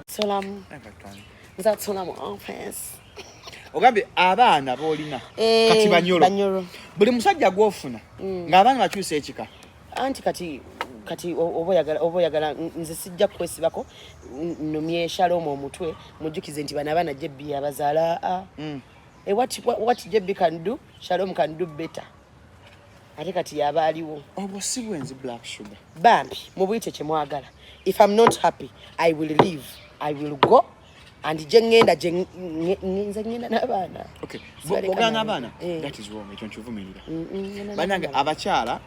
Solamu, nza solamu office. Ogambye abaana b'olina Eh, kati banyoro? Banyoro. Buli musajja gw'ofuna ng'abaana bakyusa ekika? Anti kati oba oyagala nze sijja kukwesibako nnumye Shalom omutwe mujjukize nti bano abaana Jebbi abazaala. A Eh, what Jebbi can do, Shalom can do better. Ate kati yaba aliwo. Obwo si bwenzi, Black Sugar? Bambi, mubuyite kyemwagala. If I'm not happy, I will leave, I will go, and gye ŋŋenda nze ŋŋenda n'abaana. Okay. Sibaleka Ogana nabo. n'abaana? Eh. That is wrong, ekyo nkivumirira. Ŋŋenda Bannange, n'abaana. abakyala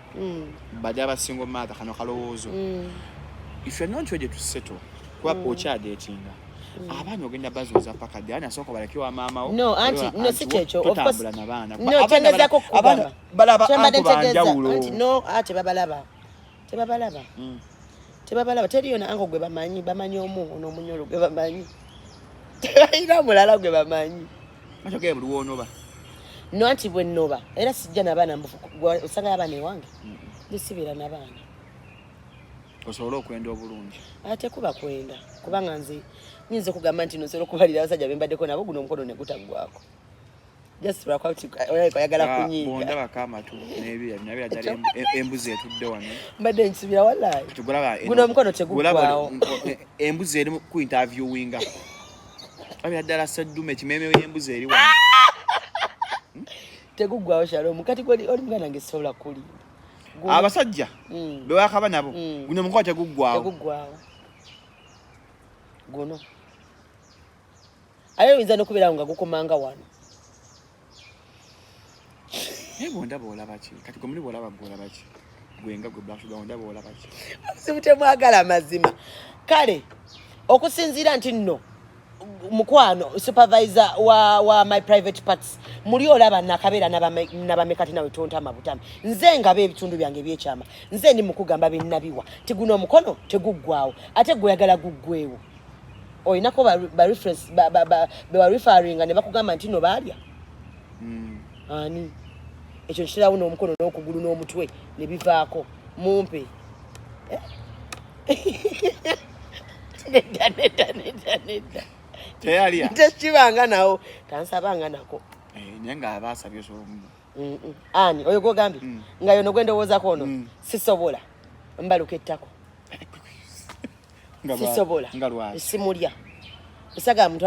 bali aba single mother, kano kalowoozo: if you're not ready to settle, kuba okyadeetinga abaana, ogenda bazuuza paka ddi? Ani asooka baleke wa maama wo? No, anti no, si kyekyo. Of course- Totambula n'abaana. No, kyengezaako kukugamba. Balaba Kyembadde uncle ntegeeza, banjawulo. anti no, tebaba tebabalaba, tebabalaba. Teriyo na uncle gwe bamanyi. Bamanyi omu, ono omunyolo gwe bamanyi, tebalina mulala gwe bamanyi. Makyogere buli woonoba. No, anti bwe nnoba era sijja n'abaana osangayo abaana ewange, ndisibeera n'abaana. Osobole okwenda obulungi. Ate kuba kwenda, kubanga nze nyinza okugamba nti nosobola okubalira abasajja bembaddeko nabo, guno omukono ne gutaggwako, just lwakuba nti olabika oyagala kunyiiga. Bwondabako amatu n'ebira nabira ddala embuzi etudde wano. Mbadde nkisubira wallahi. Tugulaba. Guno omukono teguggwawo. Embuzi eri ku interviewinga, abira ddala seddume ekimeeme y'embuzi eri wano. Teguggwawo, Shalom. Kati gwe oli muganda nge, sobola kulimba. Abasajja bewakaba nabo, guno omukono teguggwawo. Teguggwawo guno, aye oyinza n'okubeerawo nga gukomanga wano. Naye bwondaba olaba ki? Kati gwe muli bwolaba, gwe olaba ki? Gwe nga gwe Black Sugar, ondaba olaba ki? Obuzibu temwagala mazima. Kale okusinziira nti nno Mukwano, supervisor wa my private parts, muli olaba nakabeera nabameka ti nawe tontama butami. Nze ngaba ebitundu byange ebyekyama, nze ndi mukugamba bennabiwa ti guno omukono teguggwawo, ate gwe oyagala guggwewo. Olinako ba reference bewarefaringa ne bakugamba nti no baalya ani ekyo nkiterawo n'omukono n'okugulu n'omutwe ne bivaako mumpe. Eh? Nedda, nedda, nedda, nedda. Teyalya. Tekibanga nawo, tansabanga nako. Eh, naye ng'aba asabye osobola. Ani oyo gwogambye nga yono gwendowoozako ono? Sisobola, mbaluka ettako. Sisobola. Nga lwaki? Simulya, esagala muntu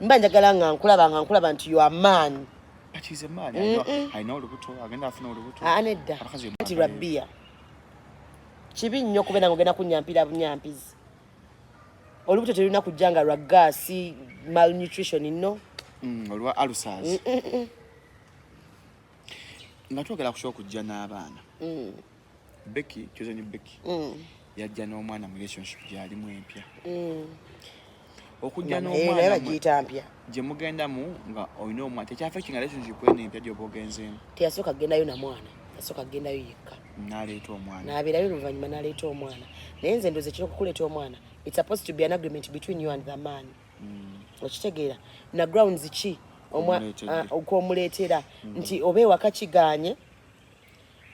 mba njagala nga nkulaba nti you are man. But he's a man. Alina olubuto, agenda afuna olubuto. Aa, nedda. Abakazi Nti lwa bbiya kibi nnyo okubeera nga ogenda kunyampira bunyampizi. Olubuto terulina kujja nga lwa gaasi, malnutrition, no. Olwa ulcers. Nga twogera ku kyokujja n'abaana, Becky, Chosen Becky, yajja n'omwana mu relationship gyalimu empya. Okujja Eh, naye n'omwana bagiyita mpya. Gye mugendamu nga olina omwana, tekyaffectinga relationship eno empya gyoba ogenzeemu? Teyasooka kugendayo na mwana, yasooka kugendayo yekka. N'aleeta omwana. N'abeerayo, oluvannyuma n'aleeta omwana. Naye nze ndowooza ekiro okukuleeta omwana, it's supposed to be an agreement between you and the man. Okitegeera na grounds ki Omuleetedde. Ah, okwomuleetera nti oba ewaka kiganye,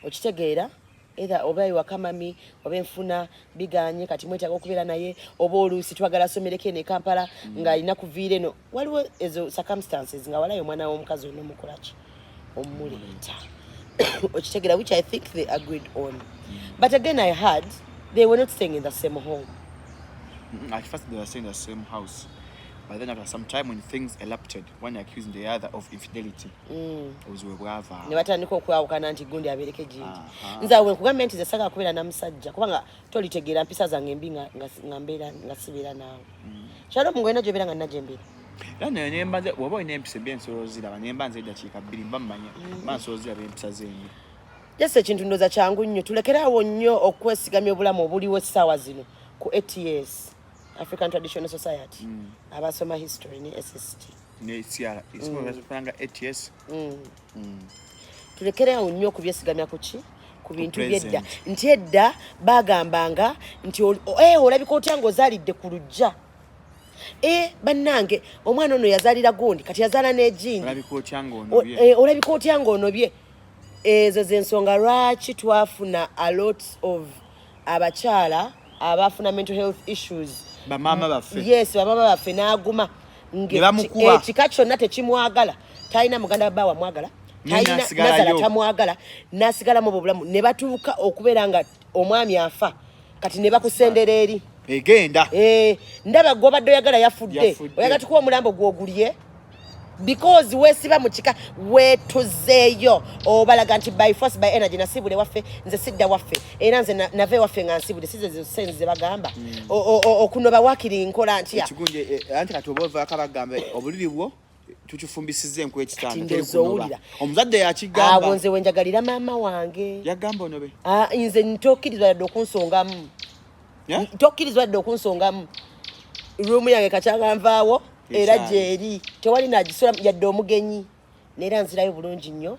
okitegeera, either oba ewaka mami oba enfuna biganye, kati mwetaaga okubeera naye, oba oluusi twagala asomereko eno e Kampala ng'alina kuviira eno, waliwo ezo circumstances nga walayo omwana w'omukazi olina omukolaki, omuleeta, okitegeera, which I think they agreed on. But again, I heard they were not staying in the same home. At first they were staying in the same house, but then after some time, when things erupted, one accusing the other of infidelity, obuzibu bwava. Ne batandika okwawukana nti gundi abeereko gindi. Aha. Nze awe nkugambye nti nze sagala kubeera na musajja, kubanga tolitegeera mpisa zange embi nga mbeera nga sibeera naawe. Kyalo mungu olina gyobeera nga nina gyembeera. Era nayo nemba nze woba olina empisa embi ensobola oziraba, nemba nze eddakiika 2 mba mmanya, mba nsobola oziraba empisa zembi. Just ekintu ndowooza kyangu nnyo, tulekeraawo nnyo okwesigamya obulamu obuliwo essaawa zino ku ATS, African Traditional Society, abasoma history ne SST. Ne CR isifunanga ATS. Tulekeraawo nnyo okubyesigamya ku ki, ku bintu Present. byedda, nti edda bagambanga nti olabika otya ng'ozaalidde ku luggya? E, bannange, omwana ono yazaalira gundi, kati yazaala n'egindi. Olabika otya ng'onobye? Olabika otya ng'onobye? Ezo zensonga lwaki twafuna a lot of abakyala abafuna mental health issues. Bamaama baffe. Yes, bamaama baffe, n'aguma Ne bamukuba. Ekika kyonna tekimwagala, talina muganda bba wamwagala, Naye talina n'asigalayo. nazala tamwagala, n'asigalamu obwo obulamu ne batuuka okubeera nga omwami afa, kati ne bakusendera eri. Egenda. Eh, ndaba gwobadde oyagala yafudde. Yafudde. Oyagala tukuwa omulambo gwogulye because weesiba mu kika, weetuzeeyo, obalaga nti by force, by energy, nasiibule waffe, nze sidda waffe, era nze nava ewaffe nga nsiibule, size senze ze bagamba. Okunoba wakiri nkola ntya? Ekigunje, anti kati oba ovaako abagamba obuliri bwo tukifumbisizza enku ekitanda. Kati teri ndowooza kunoba. owulira. Omuzadde yakigamba. Awo nze wenjagalira maama wange. Yagamba onobe. Ah, nze ntokkirizwa yadde okunsongamu. Yeah? Tokkirizwa yadde okunsongamu. Ruumu yange kakyanga nvaawo era Ekyali. gyeri, tewali nagisula yadde omugenyi, neera nzirayo bulungi nnyo,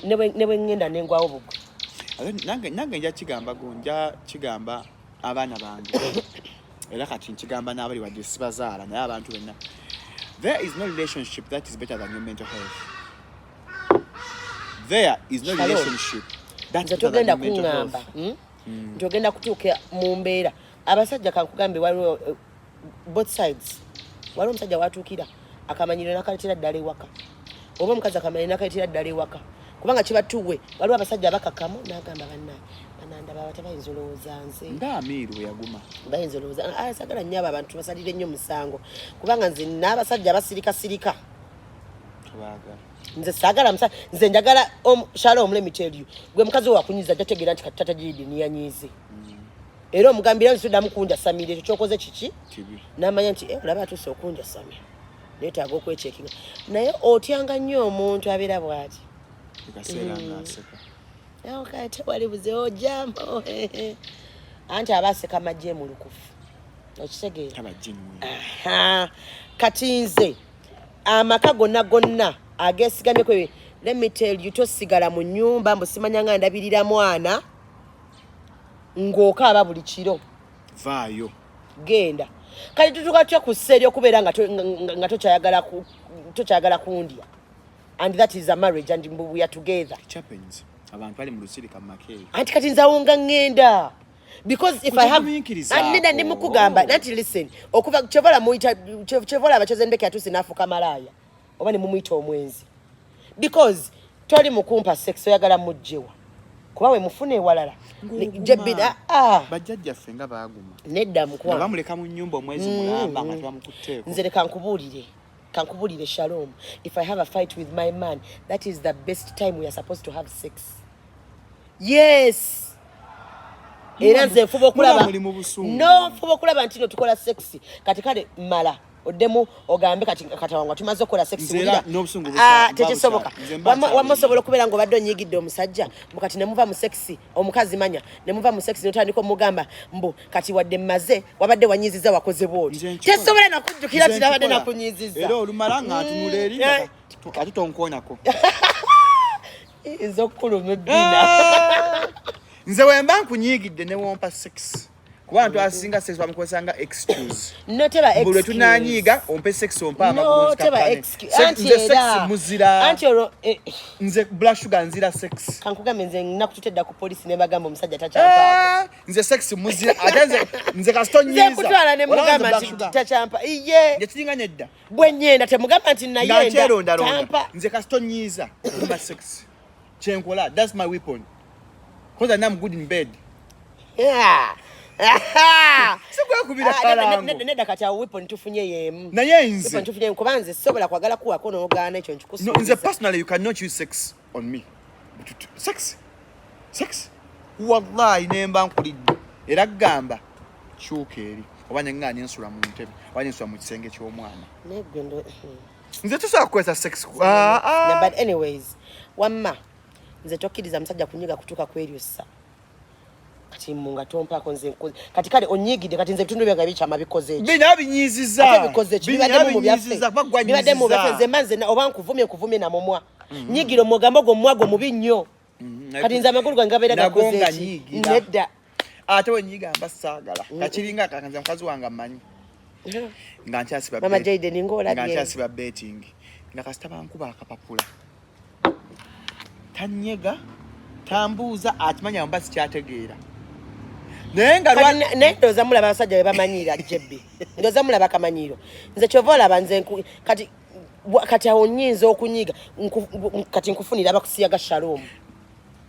ne bwe ŋŋenda nengwawo bugwe. Ate nange nja kigamba go, nja kigamba abaana bange, era kati nkigamba n'abali wadde sibazaala, naye abantu benna, there is no relationship that is better than your mental health. There is no Shalom. relationship that Nze is better than togenda your mental kuŋŋamba, health. Nti ogenda kutuuka mu mbeera abasajja, kankugambe, waliwo both sides. Waliwo omusajja watuukira akamanyiro nakaleetera ddala ewaka, oba omukazi akamanyiro nakaleetera ddala ewaka, kubanga kiba tuwe. Waliwo abasajja abakakamu n'agamba, banna banandaba bata, bayinza olowooza nze Nga Amiiru bwe yaguma. Bayinza olowooza. Ah, sagala nnyo abo abantu basalire nnyo musango, kubanga nze n'abasajja abasirikasirika Tobaagala. Nze saagala nze njagala Shalom, let me tell you, gwe mukazi we wakunyiza, jategeera nti kati tata Gidi niyanyiize, era omugambira nti toddamu kunjasamira, ekyo kyokoze kiki? Kibi. N'amanya nti, "Eh, olaba atuuse okunjasamya, neetaaga okwecheckinga." Naye otyanga nnyo omuntu abeera bw'ati. Ekaseera ng'aseka. Okay, tewali buzibu, ojambo, anti aba aseka majje mulukufu. Okitegeera? Taba genuine. Aha. Kati nze amaka gonna gonna agesigamye kwe, let me tell you, tosigala mu nnyumba mbu simanya nga ndabirira mwana ng'okaaba buli kiro. Vaayo. Genda. Kati tutuuka tutya ku ssa eryokubeera nga tokyayagala kundya, and that is a marriage and we are together? It happens. Abantu bali mu lusirika mu maka eyo. Anti kati nze awo nga ŋŋenda because if I have Kutegumiikirizaako. Anina ndi mukugamba nanti listen, okuva kyevola muyita kyevola abachoze ndeke atuuse n'afuuka malaaya oba ne mumuyita omwenzi because toli mukumpa sex, oyagala mugjewa kuba we mufuna ewalala. Ng'oguma. Jebbi, ah, Bajjajjaffe nga baaguma nedda nga mukwano. bamuleka mu nnyumba omwezi mulamba nga tebamukutteeko. Nze leka nkubuulire, Shalom, if I have a fight with my man, that is the best time we are supposed to have sex. Yes, era nze nfuba okulaba Muba muli mu busungu. No, nfuba okulaba nti no tukola sex. Kati kale mala oddemu ogambe kati katawangwa tumaze okukola sex. Nze era Wulira. n'obusungu Ah, mba tekisoboka. Nze mba Wamma nkyawulira. osobola okubeera ng'obadde onyiigidde omusajja, mbu kati nemuva mu sex, omukazi manya nemuva mu sex notandika omugamba mbu kati wadde mmaze wabadde wanyiiziza, wakoze bwoti. Nze nkikola. Tesobola nakujjukira Nze nti nabadde nkikola. nakunyiiziza. Era olumala nga ntunula eri nga ate tonkoonako. Nze okukuluma ebbina. Nze wemba nkunyiigidde ne wompa sex, kuba abantu asinga sex bamukozesa nga excuse. No, teba Buli lwe excuse. tunanyiiga ompe sex, ompe amagulu No, teba nzikakkane. excuse. Anti Nze sex era muzira. Anti olwo Nze Black Sugar nzira sex. Kankugambe, nze nakutute dda ku polisi ne bagamba omusajja takyampaako. Eh, nze sex muzira, ate nze kasito Nze nyiiza. nkutwala ne Olaba nze mugamba Black nti Sugar. takyampa iye. Nze kiringa nedda. Bwe nyenda temugamba nti Nga nayenda nkyerondalonda. tampa. Nze kasito nyiiza mba sex kyenkola, that's my weapon, 'cause I'm good in bed. Sikwekubira Ah, kalango. nedda, kati awo weapon tufunye yemu. Naye nze Weapon tufunye yemu, kuba nze sobola kwagala kuwako n'ogaana ekyo. No, nze Nkikusuubiza. personally, you cannot use sex on me. Sex, sex, wallahi nemba nkulidde era gamba kyuka eri oba neŋŋaa nensula mu ntebe oba nensula mu kisenge ky'omwana. Naye gwe Nze tosobola kukozesa sex. Ah, ah. Na, but anyways, wamma nze tokkiriza musajja kunyiga kutuuka kweryussa kati mu nga tompaako. Nze kati kale onyiigidde, kati nze ebitundu byange bikyama bikoze eki? Bina binyiiziza. Ate bikoze ki? Bina Bibaddemu mu byaffe. binyiiziza, kuba gwa Bibaddemu mu byaffe. nyiiziza. Nze mba nze oba nkuvumye, nkuvumye namumwa nyigira omugambo gwo omumwa gwo mubi nnyo. Kati nze amagulu gange gabeera Nago gakoze nga eki? nyiigira. Nedda. Ate wenyiga mba saagala kakiringa kakanze mukazi wange amanyi nga nkyasiba Mama Jayden, ng'olabye. Nga nkyasiba betting, nga kasita bankuba akapapula tanyega, tambuuza, akimanya mba sikyategeera, naye nga Kati naye ndowooza mulaba abasajja be bamanyiira jebbi, ndowooza mulaba akamanyiiro. Nze kyova olaba nze kati kati awo nyinza okunyiga kati nkufunira abakusiyaga, Shalom.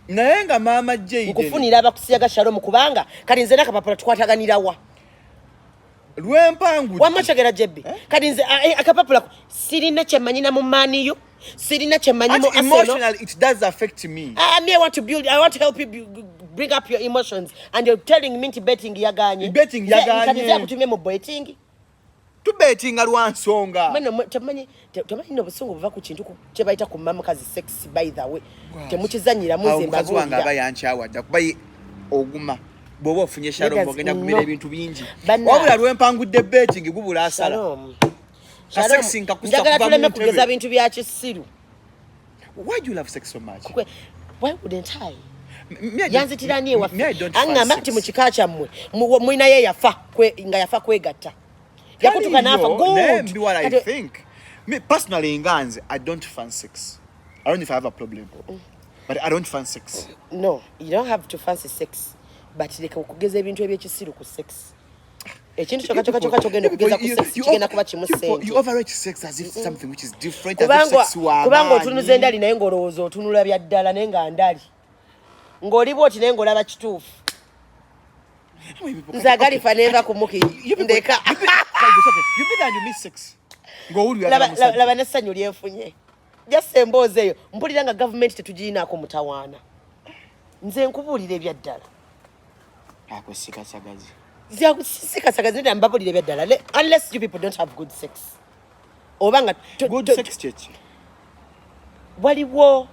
Naye nga maama Jayden Nkufunira abakusiyaga, Shalom, kubanga kati nze nakapapula tukwataganirawa? Lwempangudde. Wamma kyogera jebbi, kati nze akapapula sirina kyemmanyina mu maaniyo, sirina kyemmanyi mu Anti Arsenal. Emotionally it does affect me. Ah, me, I want to build, I want to help you bring up your emotions, and you're telling me nti betting yaganye. Betting yaganye. Kati nze akutumye mu betting? Tubetinga lwa nsonga. Mweno temanyi nobusungu buva ku kintu kye bayita ku mamukazi sex. By the way, temukizanyiramu. Awo Nze omukazi wange aba mbabuulira. yankyawa dda kuba oguma bw'oba ofunye Shalom Nedda, ogenda kumira no. ebintu bingi. Bannange. Wabula lwempangudde betting gubula asala. Shalom. Ka Shalom, sex nkakusa njagala kuva mu tuleme ntebe. kugeza bintu bya kisiru. Why do you love sex so much? Why wouldn't I? Me, I don't- Yanzitirani ewaffe. me, I don't Aŋŋamba fancy nti mu sex. kika kyammwe mulinayo eyafa nga yafa kwegatta, yakutuka n'afa. Taliyo, naye Good. mbi what I think. Me personally nga nze, I don't fancy sex. I don't know if I have a problem. But I don't fancy sex. No, you don't have to fancy sex, but leka okugeza ebintu ebyekisiru ku sex. Ekintu kyokka kyokka kyokka kyogenda okugeza ku sex kigenda kuba kimu, sente. You overrate sex as if something which is different, as if Kubanga sex wa kubanga amaanyi. otunuza endali naye ng'olowooza otunula bya ddala, naye nga ndali ng'oli bwoti naye ng'olaba kituufu. Nze agalifa nenva ku muki ndeka. You mean that you miss sex? Ng'owulira musajja. Laba n'essanyu lyenfunye jasa emboozi eyo, mpulira nga gavumenti tetugirinaako mutawaana. Nze nkubuulira ebya ddala. Ako sikasagazi. Sikasagazi neda, mbabulira ebya ddala. Unless you people don't have good sex oba nga Good sex kyeki? Waliwo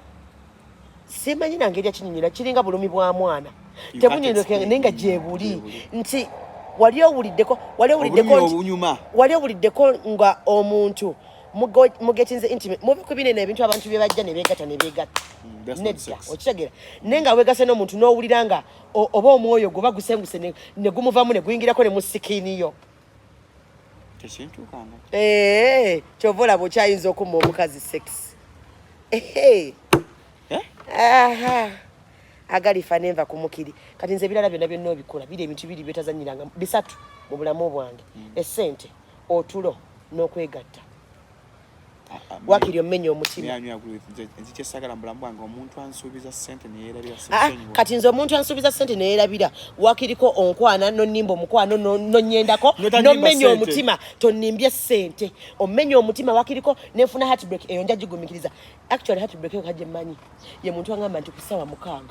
simanyi nange erya kinyonyola, kiringa bulumi bwa mwana. You Tebunyonyoka can't explain. naye nga gyebuli Gyebuli. nti Wali owuliddeko, wali owuliddeko Obulumi nti- obunyuma. Wali owuliddeko nga omuntu mugetinze intimate, muve ku binene ebintu abantu bye bajja ne beegatta ne beegatta. That's not Nedda. sex. Okitegeera? Naye nga weegase n'omuntu n'owulira nga oba omwoyo gwe oba gusenguse ne gumuvamu ne guyingirako ne mu skin yo. Tekintuukanga. Eh, kyova olaba okyayinza okumma omukazi sex. Ehe. Eh? Aha. Agalifa nenva ku mukiri. Kati nze ebirala byonna byonna obikola, biri ebintu biri byetazanyiranga bisatu mu bulamu bwange: essente, otulo n'okwegatta. Wakiri omenya omutima. Nze kyesagala mu bulamu bwange, omuntu ansuubiza ssente neyerabira. Ah, kati nze omuntu ansuubiza ssente neyerabira, wakiriko onkwana nonimba omukwano nonyendako Notannimba nomenya ssente. omutima. Tonimbye ssente, omenya omutima. Wakiriko nenfuna heartbreak, eyo nja gigumikiriza. Actually, heartbreak eyo kagye mmanyi ye muntu angamba nti ku ssaawa 6,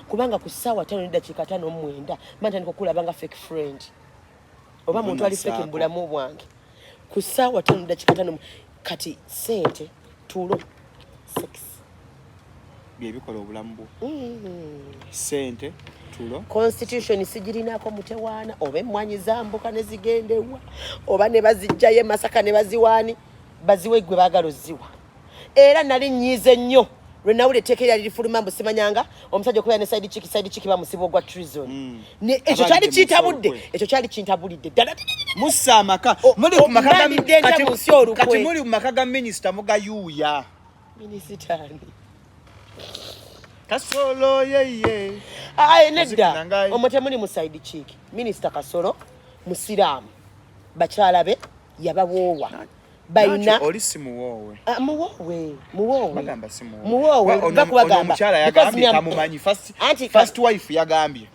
kubanga ku ssaawa 5:59 mba ntandika okulaba nga fake friend oba muntu ali fake mu bulamu bwange ku ssaawa 5:05. Kati ssente, tulo, sex. Byebikola obulamu bwo, ssente, tulo. Constitution sigirinako mutewaana, oba emmwanyi zambuka ne zigenda ewa, oba ne bazijjayo e Masaka ne baziwaani, baziwe gwe baagala oziwa. Era nali nnyiize nnyo lwe nawulira etteeka eryali lifuluma mbu simanyanga omusajja okubeera ne side chick, side chick bamusiba ogwa treason. Ekyo Abali kyali mu kintabudde. olukwe. Ekyo kyali kintabulidde ddala. Mussa amaka muli ku maka ga mbandidde ntya mu nsi olukwe. Kati muli mu maka ga minisita mugayuuya. Minisitaani? Kasolo yeye. Aye, nedda. Nangayi. Omwo temuli mu side chick. Minisita Kasolo musiraamu, bakyala be yabawoowa balina. Nakyo oli si muwoowe. Ah, muwoowe, muwoowe. Bagamba si muwoowe. Muwoowe. Ono va ono kubagamba. omukyala Because yagambye me tamumanyi. Anti First wife yagambye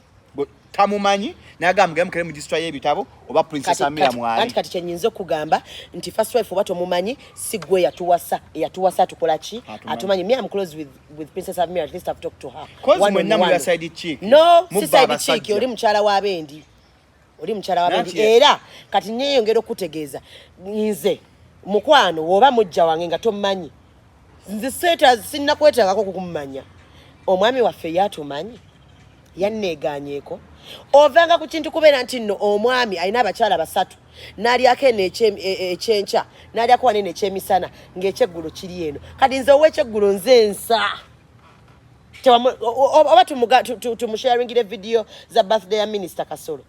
tamumanyi, nagamba gemukere mu disitwa y'ebitabo oba Princess Amira mwali. Anti kati kyenyinza okugamba nti first wife oba tomumanyi, si gwe yatuwasa. Eyatuwasa tukola ki? Atumanyi. Atumanyi. Me, I'm close with Princess Amira. At least I've talked to her Cause one on mwenna muli one. ba side chick. No, si Mubba side abasajja. chick. Oli mukyala w'abendi, oli mukyala w'abendi. Era kati nyeyongera okutegeeza, nze mukwano woba mujja wange nga tomumanyi, nze seeta sinnakwetagako kukumanya. Omwami waffe yatumanyi, yanneeganyeeko. Ovanga ku kintu kubeera nti nno omwami alina abakyala basatu, n'alyako eno ekyenkya, n'alyako wano eno ekyemisana, ng'ekyeggulo kiri eno. Kati nze ow'ekyeggulo nze nsa oba tumusharingire video za birthday ya Minisita Kasolo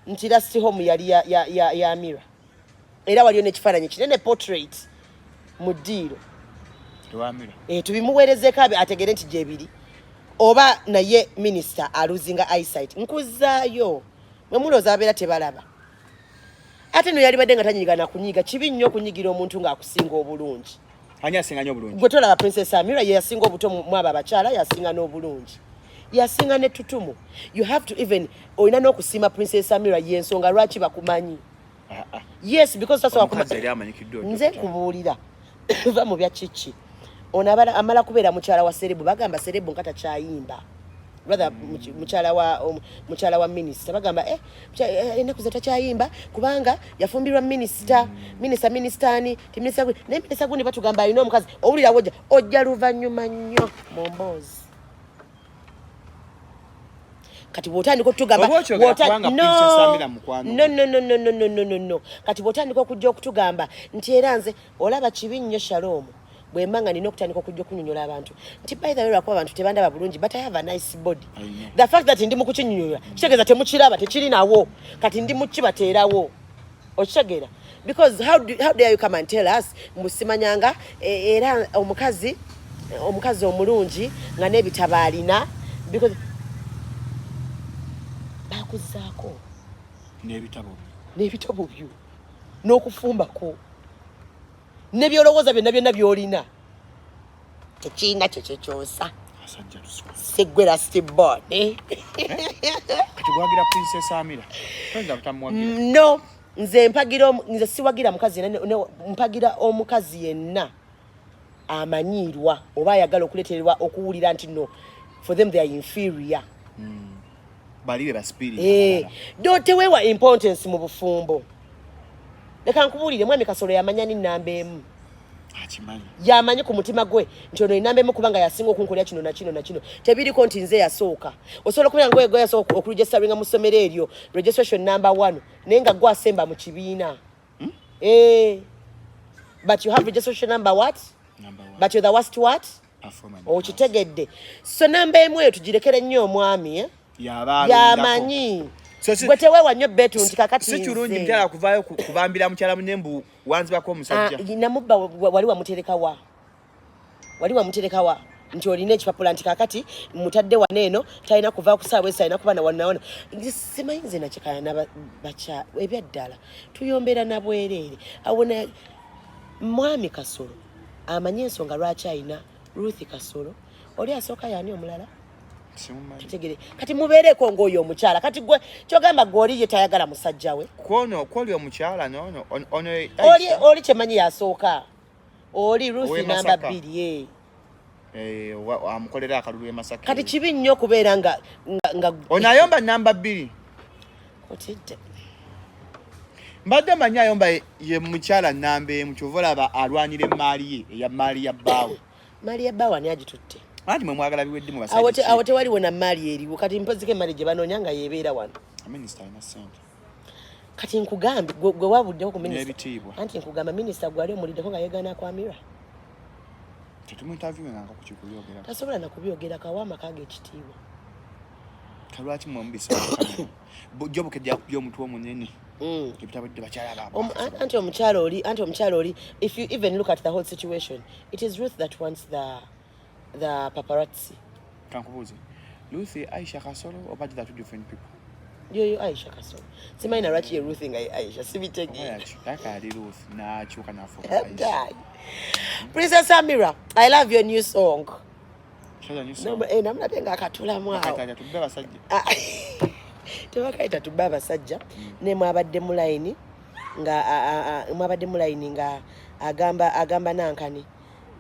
nti last home yali ya Amira, era waliyo n'ekifaananyi kinene, portrait mu ddiiro. Tewamira. Eh, tubimuweerezeko ategere nti gyebiri. Oba naye minisita alosinga eyesight, nkuzaayo mwe mulowooza abeera tebalaba. Ate no yalibadde nga tanyiga nakunyiga. Kibi nnyo okunyigira omuntu ng'akusinga obulungi. Ani asinga nnyo obulungi? Gwe tolaba Princess Amira ye yasinga obuto mu abo abakyala, yasinga n'obulungi, yasinga n'ettutumu. You have to even olina n'okusiima Princess Amira, yensonga lwaki bakumanyi. Ah, ah. Yes, because tasobola Omukazi yali amanyikiddwa. Nze nkubuulira, va mu bya kiki. Ono amala kubeera mukyala wa celeb. Bagamba celeb nga takyayimba, rather mukyala wa minisita. Bagamba eh, ennaku ze takyayimba kubanga yafumbirwa minisita, minisita, minisitaani ti minisita naye minisita gundi batugamba alina omukazi. Owulira wojja ojja luvannyuma nnyo mu mboozi. Kati bw'otandika okutugamba Oba okyogera kubanga No. Princess Amira mukwano. No, no, no, no, no, no, no, no, no. Kati bw'otandika okujja okutugamba nti era nze olaba kibi nnyo, Shalom, bwe mba nga nina okutandika okujja okunyonyola abantu nti by the way, lwakuba abantu tebandaba bulungi, but I have a nice body. I know. The fact that ndi mu kukinyonyola kitegeeza temukiraba, tekiri nawo. Kati ndi mu kibateerawo, okitegeera? Because how dare you come and tell us mbusimanyanga era omukazi omulungi nga n'ebitabo alina, because bakuzaako N'ebitabo. N'ebitabo byo n'okufumbako nebyolowooza byonna byonna by'olina tekirina kyekyo kyosa. Asajja tuswa. Siggwe last born. Kati gwagira Princess Amira, toyinza butamuwagira. No, nze mpagira nze siwagira mukazi yenna, mpagira omukazi yenna amanyiirwa oba ayagala okuleetererwa okuwulira nti no, for them they are inferior. Bali be basuperior. Eh, do teweewa importance mu bufumbo. Leka nkubuulire, mwami Kasolo yamanya ni namba emu. Akimanyi. Yamanyi ku mutima gwe nti ono enamba emu, kubanga yasinga okunkolera kino na kino na kino. Tebiriko nti nze yasooka. Osobola okubeera nga gwe yasooka okuregisteringa mu ssomero eryo, registration number one, naye nga gwe asemba mu kibiina. Eh, but you have registration number what? Number one. But you're the worst what? Performer in Okitegedde? So namba emu eyo tugirekere nnyo omwami, eh? class. Yaba alondako. Yamanyi. So Gwe teweewa nnyo betu nti kakati Si kirungi nze. mukyala kuvaayo kubambira mukyala munne mbu wanzibako omusajja. Ah, namubba wali wamuterekawa? Wali wamuterekawa nti olina ekipapula nti kakati mutadde wano eno, talina kuva ku saawa esi, alina kuba nawano nawano. Simanyi nze nakikaya bakya ebyaddala tuyombera na bwereere. Awo na mwami Kasolo amanyi ensonga lwaki alina Ruth Kasolo. Oli asooka yaani omulala? Simumanyi. Kitegere kati mubeereko ng'oyo omukyala. Kati gwe kyogamba gwe oli ye tayagala musajja we. Kwono kwoli omukyala noono ono Oli Aisha. Oli kyemanyi yasooka oli Ruth Ow'e namba Masaka. 2, eh. Eh, amukolera akalulu e Masaka. Kati kibi nnyo okubeera nga Ono ayomba namba 2. Otidde. Mbadde manyi ayomba ye mukyala namba 1, kyova olaba alwanira emaali ye eya maali ya bbaawe. Maali ya bbaawe ani agitutte? Anti mwe mwagala biwedde mu Awo basajja. Awo tewaliwo na maali eriwo. Kati mpoziko emaali gye banoonya nga yebeera wano. Minisita alina ssente. Kati nkugambye gwe wabuddeko ku minisita. N'ebitiibwa. Anti nkugamba minisita gwali omuliddeko nga yeegaana kwamira. Tetumuinterviewinganga ku kikubyogera. Tasobola nakubyogerako, awa amaka ge ekitiibwa. Kalwaki mwe mubisa jo bukedde yakubye omutwe omunene ebitabadde bakyala baabwe. Anti omukyala oli, if you even look at the whole situation, it is Ruth that wants the paparazzi. Kankubuuze, Ruth Aisha Kasolo oba the two different people? Yoyo Aisha Kasolo. Simanyi na lwaki ye Ruth nga ye Aisha. Oba Sibitegeera. Yaka ali Ruth n'akyuka n'afuuka Aisha. Die. Princess Amira, I love your new song. Shaza new song. Eh, namulabye ng'akatulamu awo. Bakayita tubbe abasajja. Ah, tebakayita tubbe abasajja. Ne mwabadde mu layini nga mwabadde mu layini nga agamba nankani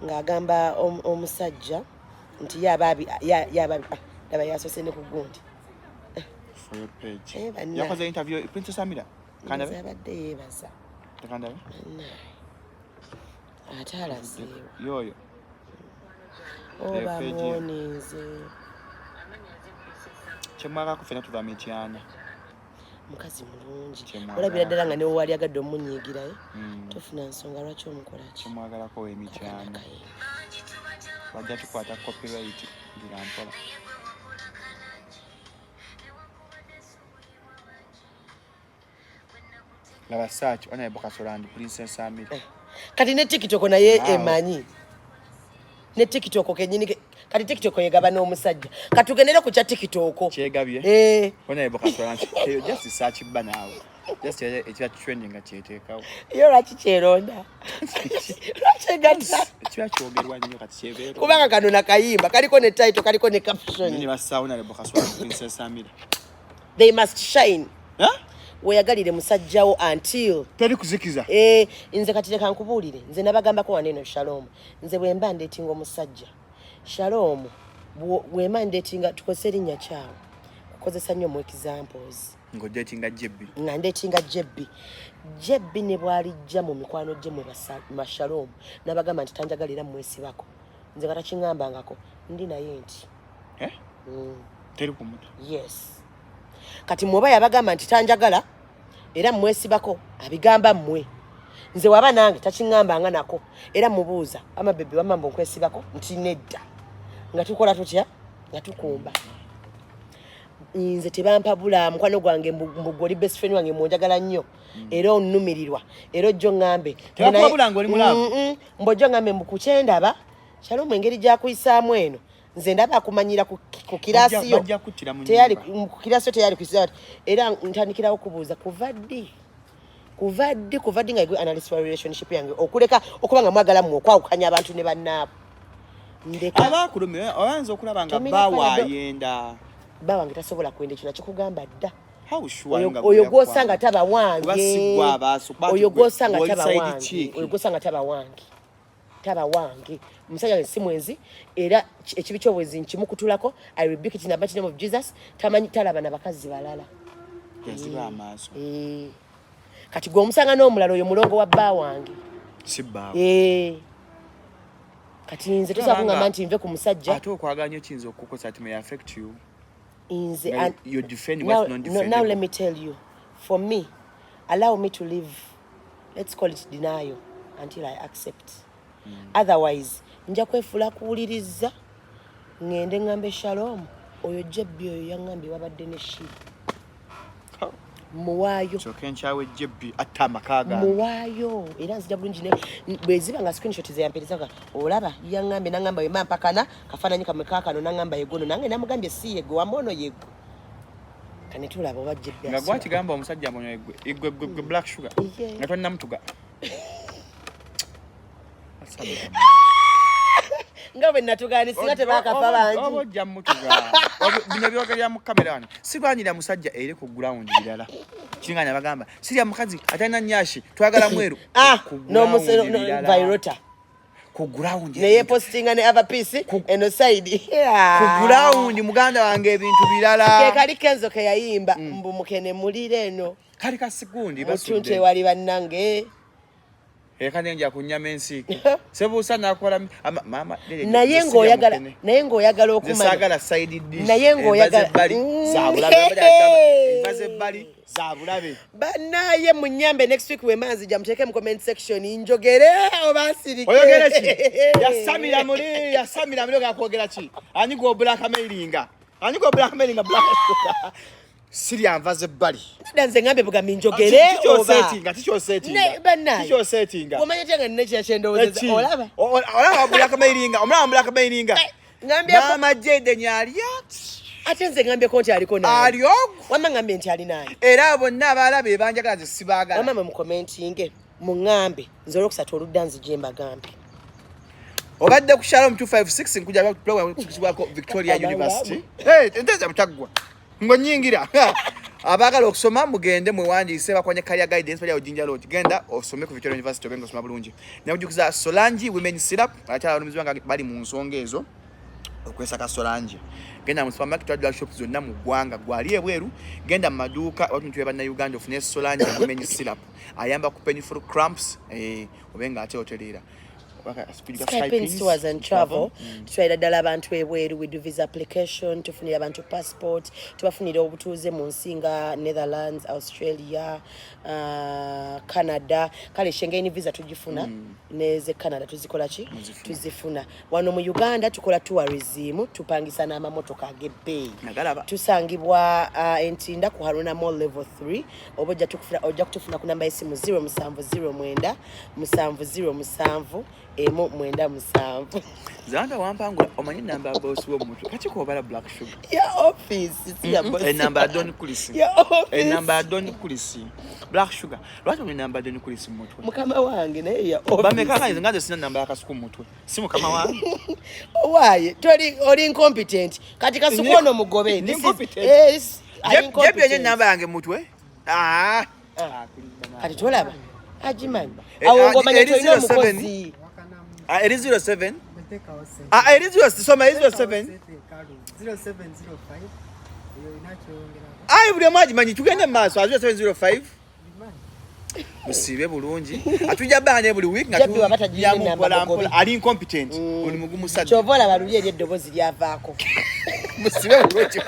ng'agamba omusajja nti yaba ah, laba yasoose ne ku gundi. For your page. Eh, banna. Yakoze interview Princess Amira. Kandabe. Abadde yeebaza. Kandabe. Bannaye. Ate alazeewo? Yoyo. Oba Page ye. muwoninze. Kyemwagako ffenna tuva Mityana. Mukazi mulungi. Kyemwagala. Olabira ddala nga newe wali agadde omunyiigirayo, tofuna nsonga lwaki omukola ki. Kyemwagalako emityana. Bajja tukwata copyright ngira mpola. Laba search Honorable Kasolo and Princess Amira. Kati ne TikTok naye Wow. emanyi ne TikTok kenyini kati TikTok yegaba n'omusajja. Katugendere ku kya TikTok. Kyegabye. Eh. Honorable Kasolo and eyo just search bba naawe. Just ekiba trending nga kyeteekawo. Yo lwaki kyeronda? Lwaki egatta? Ekiba kyogerwa nnyo kati kyebeera. Kubanga kano nakayimba kaliko ne title, kaliko ne caption. Ne bassaawo Honorable Kasolo and Princess Amira. They must shine. Huh? Weyagalire musajjawo until Teri kuzikiza. Eh, nze kati leka nkubuulire, nze nabagambako wano eno Shalom, nze bwe mba ndeetinga omusajja, Shalom, bwe mba ndeetinga, tukozesa erinnya kyawe kukozesa nnyo mu examples. Ng'odatinga Jebbi. Nga ndeetinga Jebbi, Jebbi ne bw'alijja mu mikwano gye mwe mashalom nabagamba nti tanjagalira, mwesibako. Nze nga takiŋŋambangako, ndi naye nti Eh? Teri kumuta. Yes, kati mwoba yabagamba nti tanjagala era mwesibako, abigamba mmwe. Nze waba nange takiŋŋambanga nako, era mubuuza, ama baby, wamma mbu nkwesibako? Nti nedda. Nga tukola tutya? Nga tukumba. Nze tebampabula mukwano gwange mbu gwe oli best friend wange, munjagala nnyo era onnumirirwa era ojjo ŋŋambe. Tebakuwabula ng'oli mu love? Mbu ojjo ŋŋambe mbu kukyendaba Shalom engeri gyakuyisaamu eno, nze ndaba akumanyira ku kirasi yo. Bajja kuttira mu Teyali nnyumba. ku kirasi yo teyali kuyisa bati. Era ntandikirawo kubuuza kuva ddi, kuva ddi, kuva ddi nga gwe analyst wa relationship yange okuleka okuba nga mwagala mmwe okwawukanya abantu ne bannaabo? Ndeka. Abakulumira oyinza okulaba nga Tomira bbaawe Panado. ayenda. Bba wange tasobola kwenda, ekyo nakikugamba dda. How sure Oyo nga oyo gwe gw'osanga yakwana? taba wange. Kuba si gwe abaaso, kuba Oyo ati gw'osanga gwe oli taba side wange. chick. Oyo gw'osanga taba wange, taba wange. Omusajja wange si mwenzi, era ekibi ky'obwenzi nkimukutulako. I rebuke it in the mighty name of Jesus. Tamanyi, talaba na bakazi balala. Yaziba amaaso. Eh. Kati gwe omusanga n'omulala, oyo mulongo wa bba wange. Si bbaawe. Eh. Kati nze tosobola kuŋŋamba nti nve ku musajja. Ate okwagala nnyo kiyinza okukukosa, it may affect you. Nze Now, you defend what's now, non no, now let defendable. me tell you, for me, allow me to live, let's call it denial, until I accept. Otherwise nja kwefuula kuwuliriza, ŋŋende ŋŋambe Shalom oyo jebbi oyo yaŋŋambye wabadde ne Shira, muwaayo. Kyokka enkyawe jebbi atta amaka gange. Muwaayo era nzija bulungi bwe ziba nga screenshot zeyamperezaga, olaba yaŋŋambye naŋŋamba wemba mpakana kafaananyi kamwe kaakano, naŋŋamba yegono, nange namugambye si yegwe, wama ono yegwe, kane tulaba oba jebbi Nga asula. gwakigamba omusajja mbonyo gwe gwe gwe gwe Black Sugar. Yeah. Nga tonnamutuga. Nga bwe natugaani singa tebakafa Oba bangi. ojja mutuga. Bino byogerera mu kamera wano. Sirwanira musajja eri ku ground birala. Kiringa nabagamba sirya mukazi atalina nyashi, twagala mweru. Ah, Ku ground birala. virota Ku ground neye postinga ne ava peace eno side. Ku ground, muganda wange, ebintu birala. Ke kali Kenzo ke yayimba mbu mukene mulire eno. Kali kasigundi. Mutuntu Basudde. ewali bannange. Eka nenja kunyama ensiike sebuusa nakola mama lere, Naye nze sirya ng'oyagala mukene. Naye ng'oyagala Nze okumanya saagala side dish. Naye ng'oyagala- Enva z'ebbali za bulabe. Enva z'ebbali za bulabe. Bannaye munyambe, next week wema nzija muteeke mu comment section njogere oba nsirike. Oyogere ki? Yasamira muli, yasamira muli, ogala kwogera ki? Ani gwe blackmailinga? Ani gwe blackmailinga? Black Sugar, sirya nva z'ebbali. Nedda, nze ngambye bugambi njogere oba Kikyosetinga, kikyosetinga. Ne, bannaye. Kikyosetinga. Omanya otya nga nina ekira kyendowoozeza? Olaba Olaba blackmailinga, omulaba blackmailinga. Ngambyeko Maama Jaden alya. Ate nze ngambyeko nti aliko naye. Ali ogwo. Wamma ngambye nti ali naye. Era bonna abalaba ebanjagala, nze sibaagala. Wamma mwe mukomentinge muŋŋambe, nze olwokusatu oludda nzije mbagambe. Obadde ku Shalom 256, nkuja program kutukizibwako Victoria University. Hey, enteza mutaggwa ngonyingira. Abaagala okusoma mugende mwewandiise, bakwanye career guidance bali awo Jinja Road. Genda osome ku Victoria University obenga osoma bulungi. Nakujukiza Solange Women Syrup, abakyala balumizibwa nga bali mu nsonga ezo okwesaka Solange, genda mu supermarket wa drug shop zonna mu ggwanga, gwali ebweru genda mu maduuka watuntu bannayuganda ofune Solange Women Syrup, ayamba ku painful cramps, obe nga ate otereera. Skypin Tours and Travel, tutwalira ddala abantu ebweru. We do visa application, tufunira abantu passport, tubafunira obutuuze mu nsi nga Netherlands, Australia, Canada. Kale Schengen visa tugifuna, neze Canada tuzikola ki, tuzifuna. Wano mu Uganda tukola tourism, tupangisa n'amamotoka ag'ebbeeyi. Nagalaba. Tusangibwa Entinda ku Haruna Mall level 3, oba ojja kutufuna ku namba y'essimu 0709 707 197. Zanda wampangula, omanyi enamba ya bosi w'omutwe kaki kobala Black Sugar? Ya office, si ya boss. Enamba ya Don Kulisi. Ya office. Enamba ya Don Kulisi. Black Sugar, lwaki omanyi enamba ya Don Kulisi mu mutwe? Mukama wange, naye ya Bameka office. nga nze sina namba ya Kasuku mu mutwe, si mukama wange. Owaaye toli oli incompetent. Kati Kasuku ono mugobe. Ndi This is- incompetent. Yes, ali Jebyo incompetent. enamba yange mu mutwe. Ah. Kati tolaba agimanyi. Eh, Awo ah, ng'omanya eri tolina 07. omukozi. Wakanamu. Ah, eri 07. Gweteekawo sente. Ah, eri 0, soma eri Teekawo 07. sente ekalu. 0705 eyo olina kyeyongerako. Ayi, buli omu agimanyi, tugende mu maaso. 0705. Bimanyi. Musiibe bulungi, atujja bbaana buli week nga Jabbi waba tagirina tulyamu enamba mpola mugobe. mpola. Ali incompetent, oli mugumu sadde. Kyova olaba luli eri eddoboozi lyavaako. Musibe bulungi.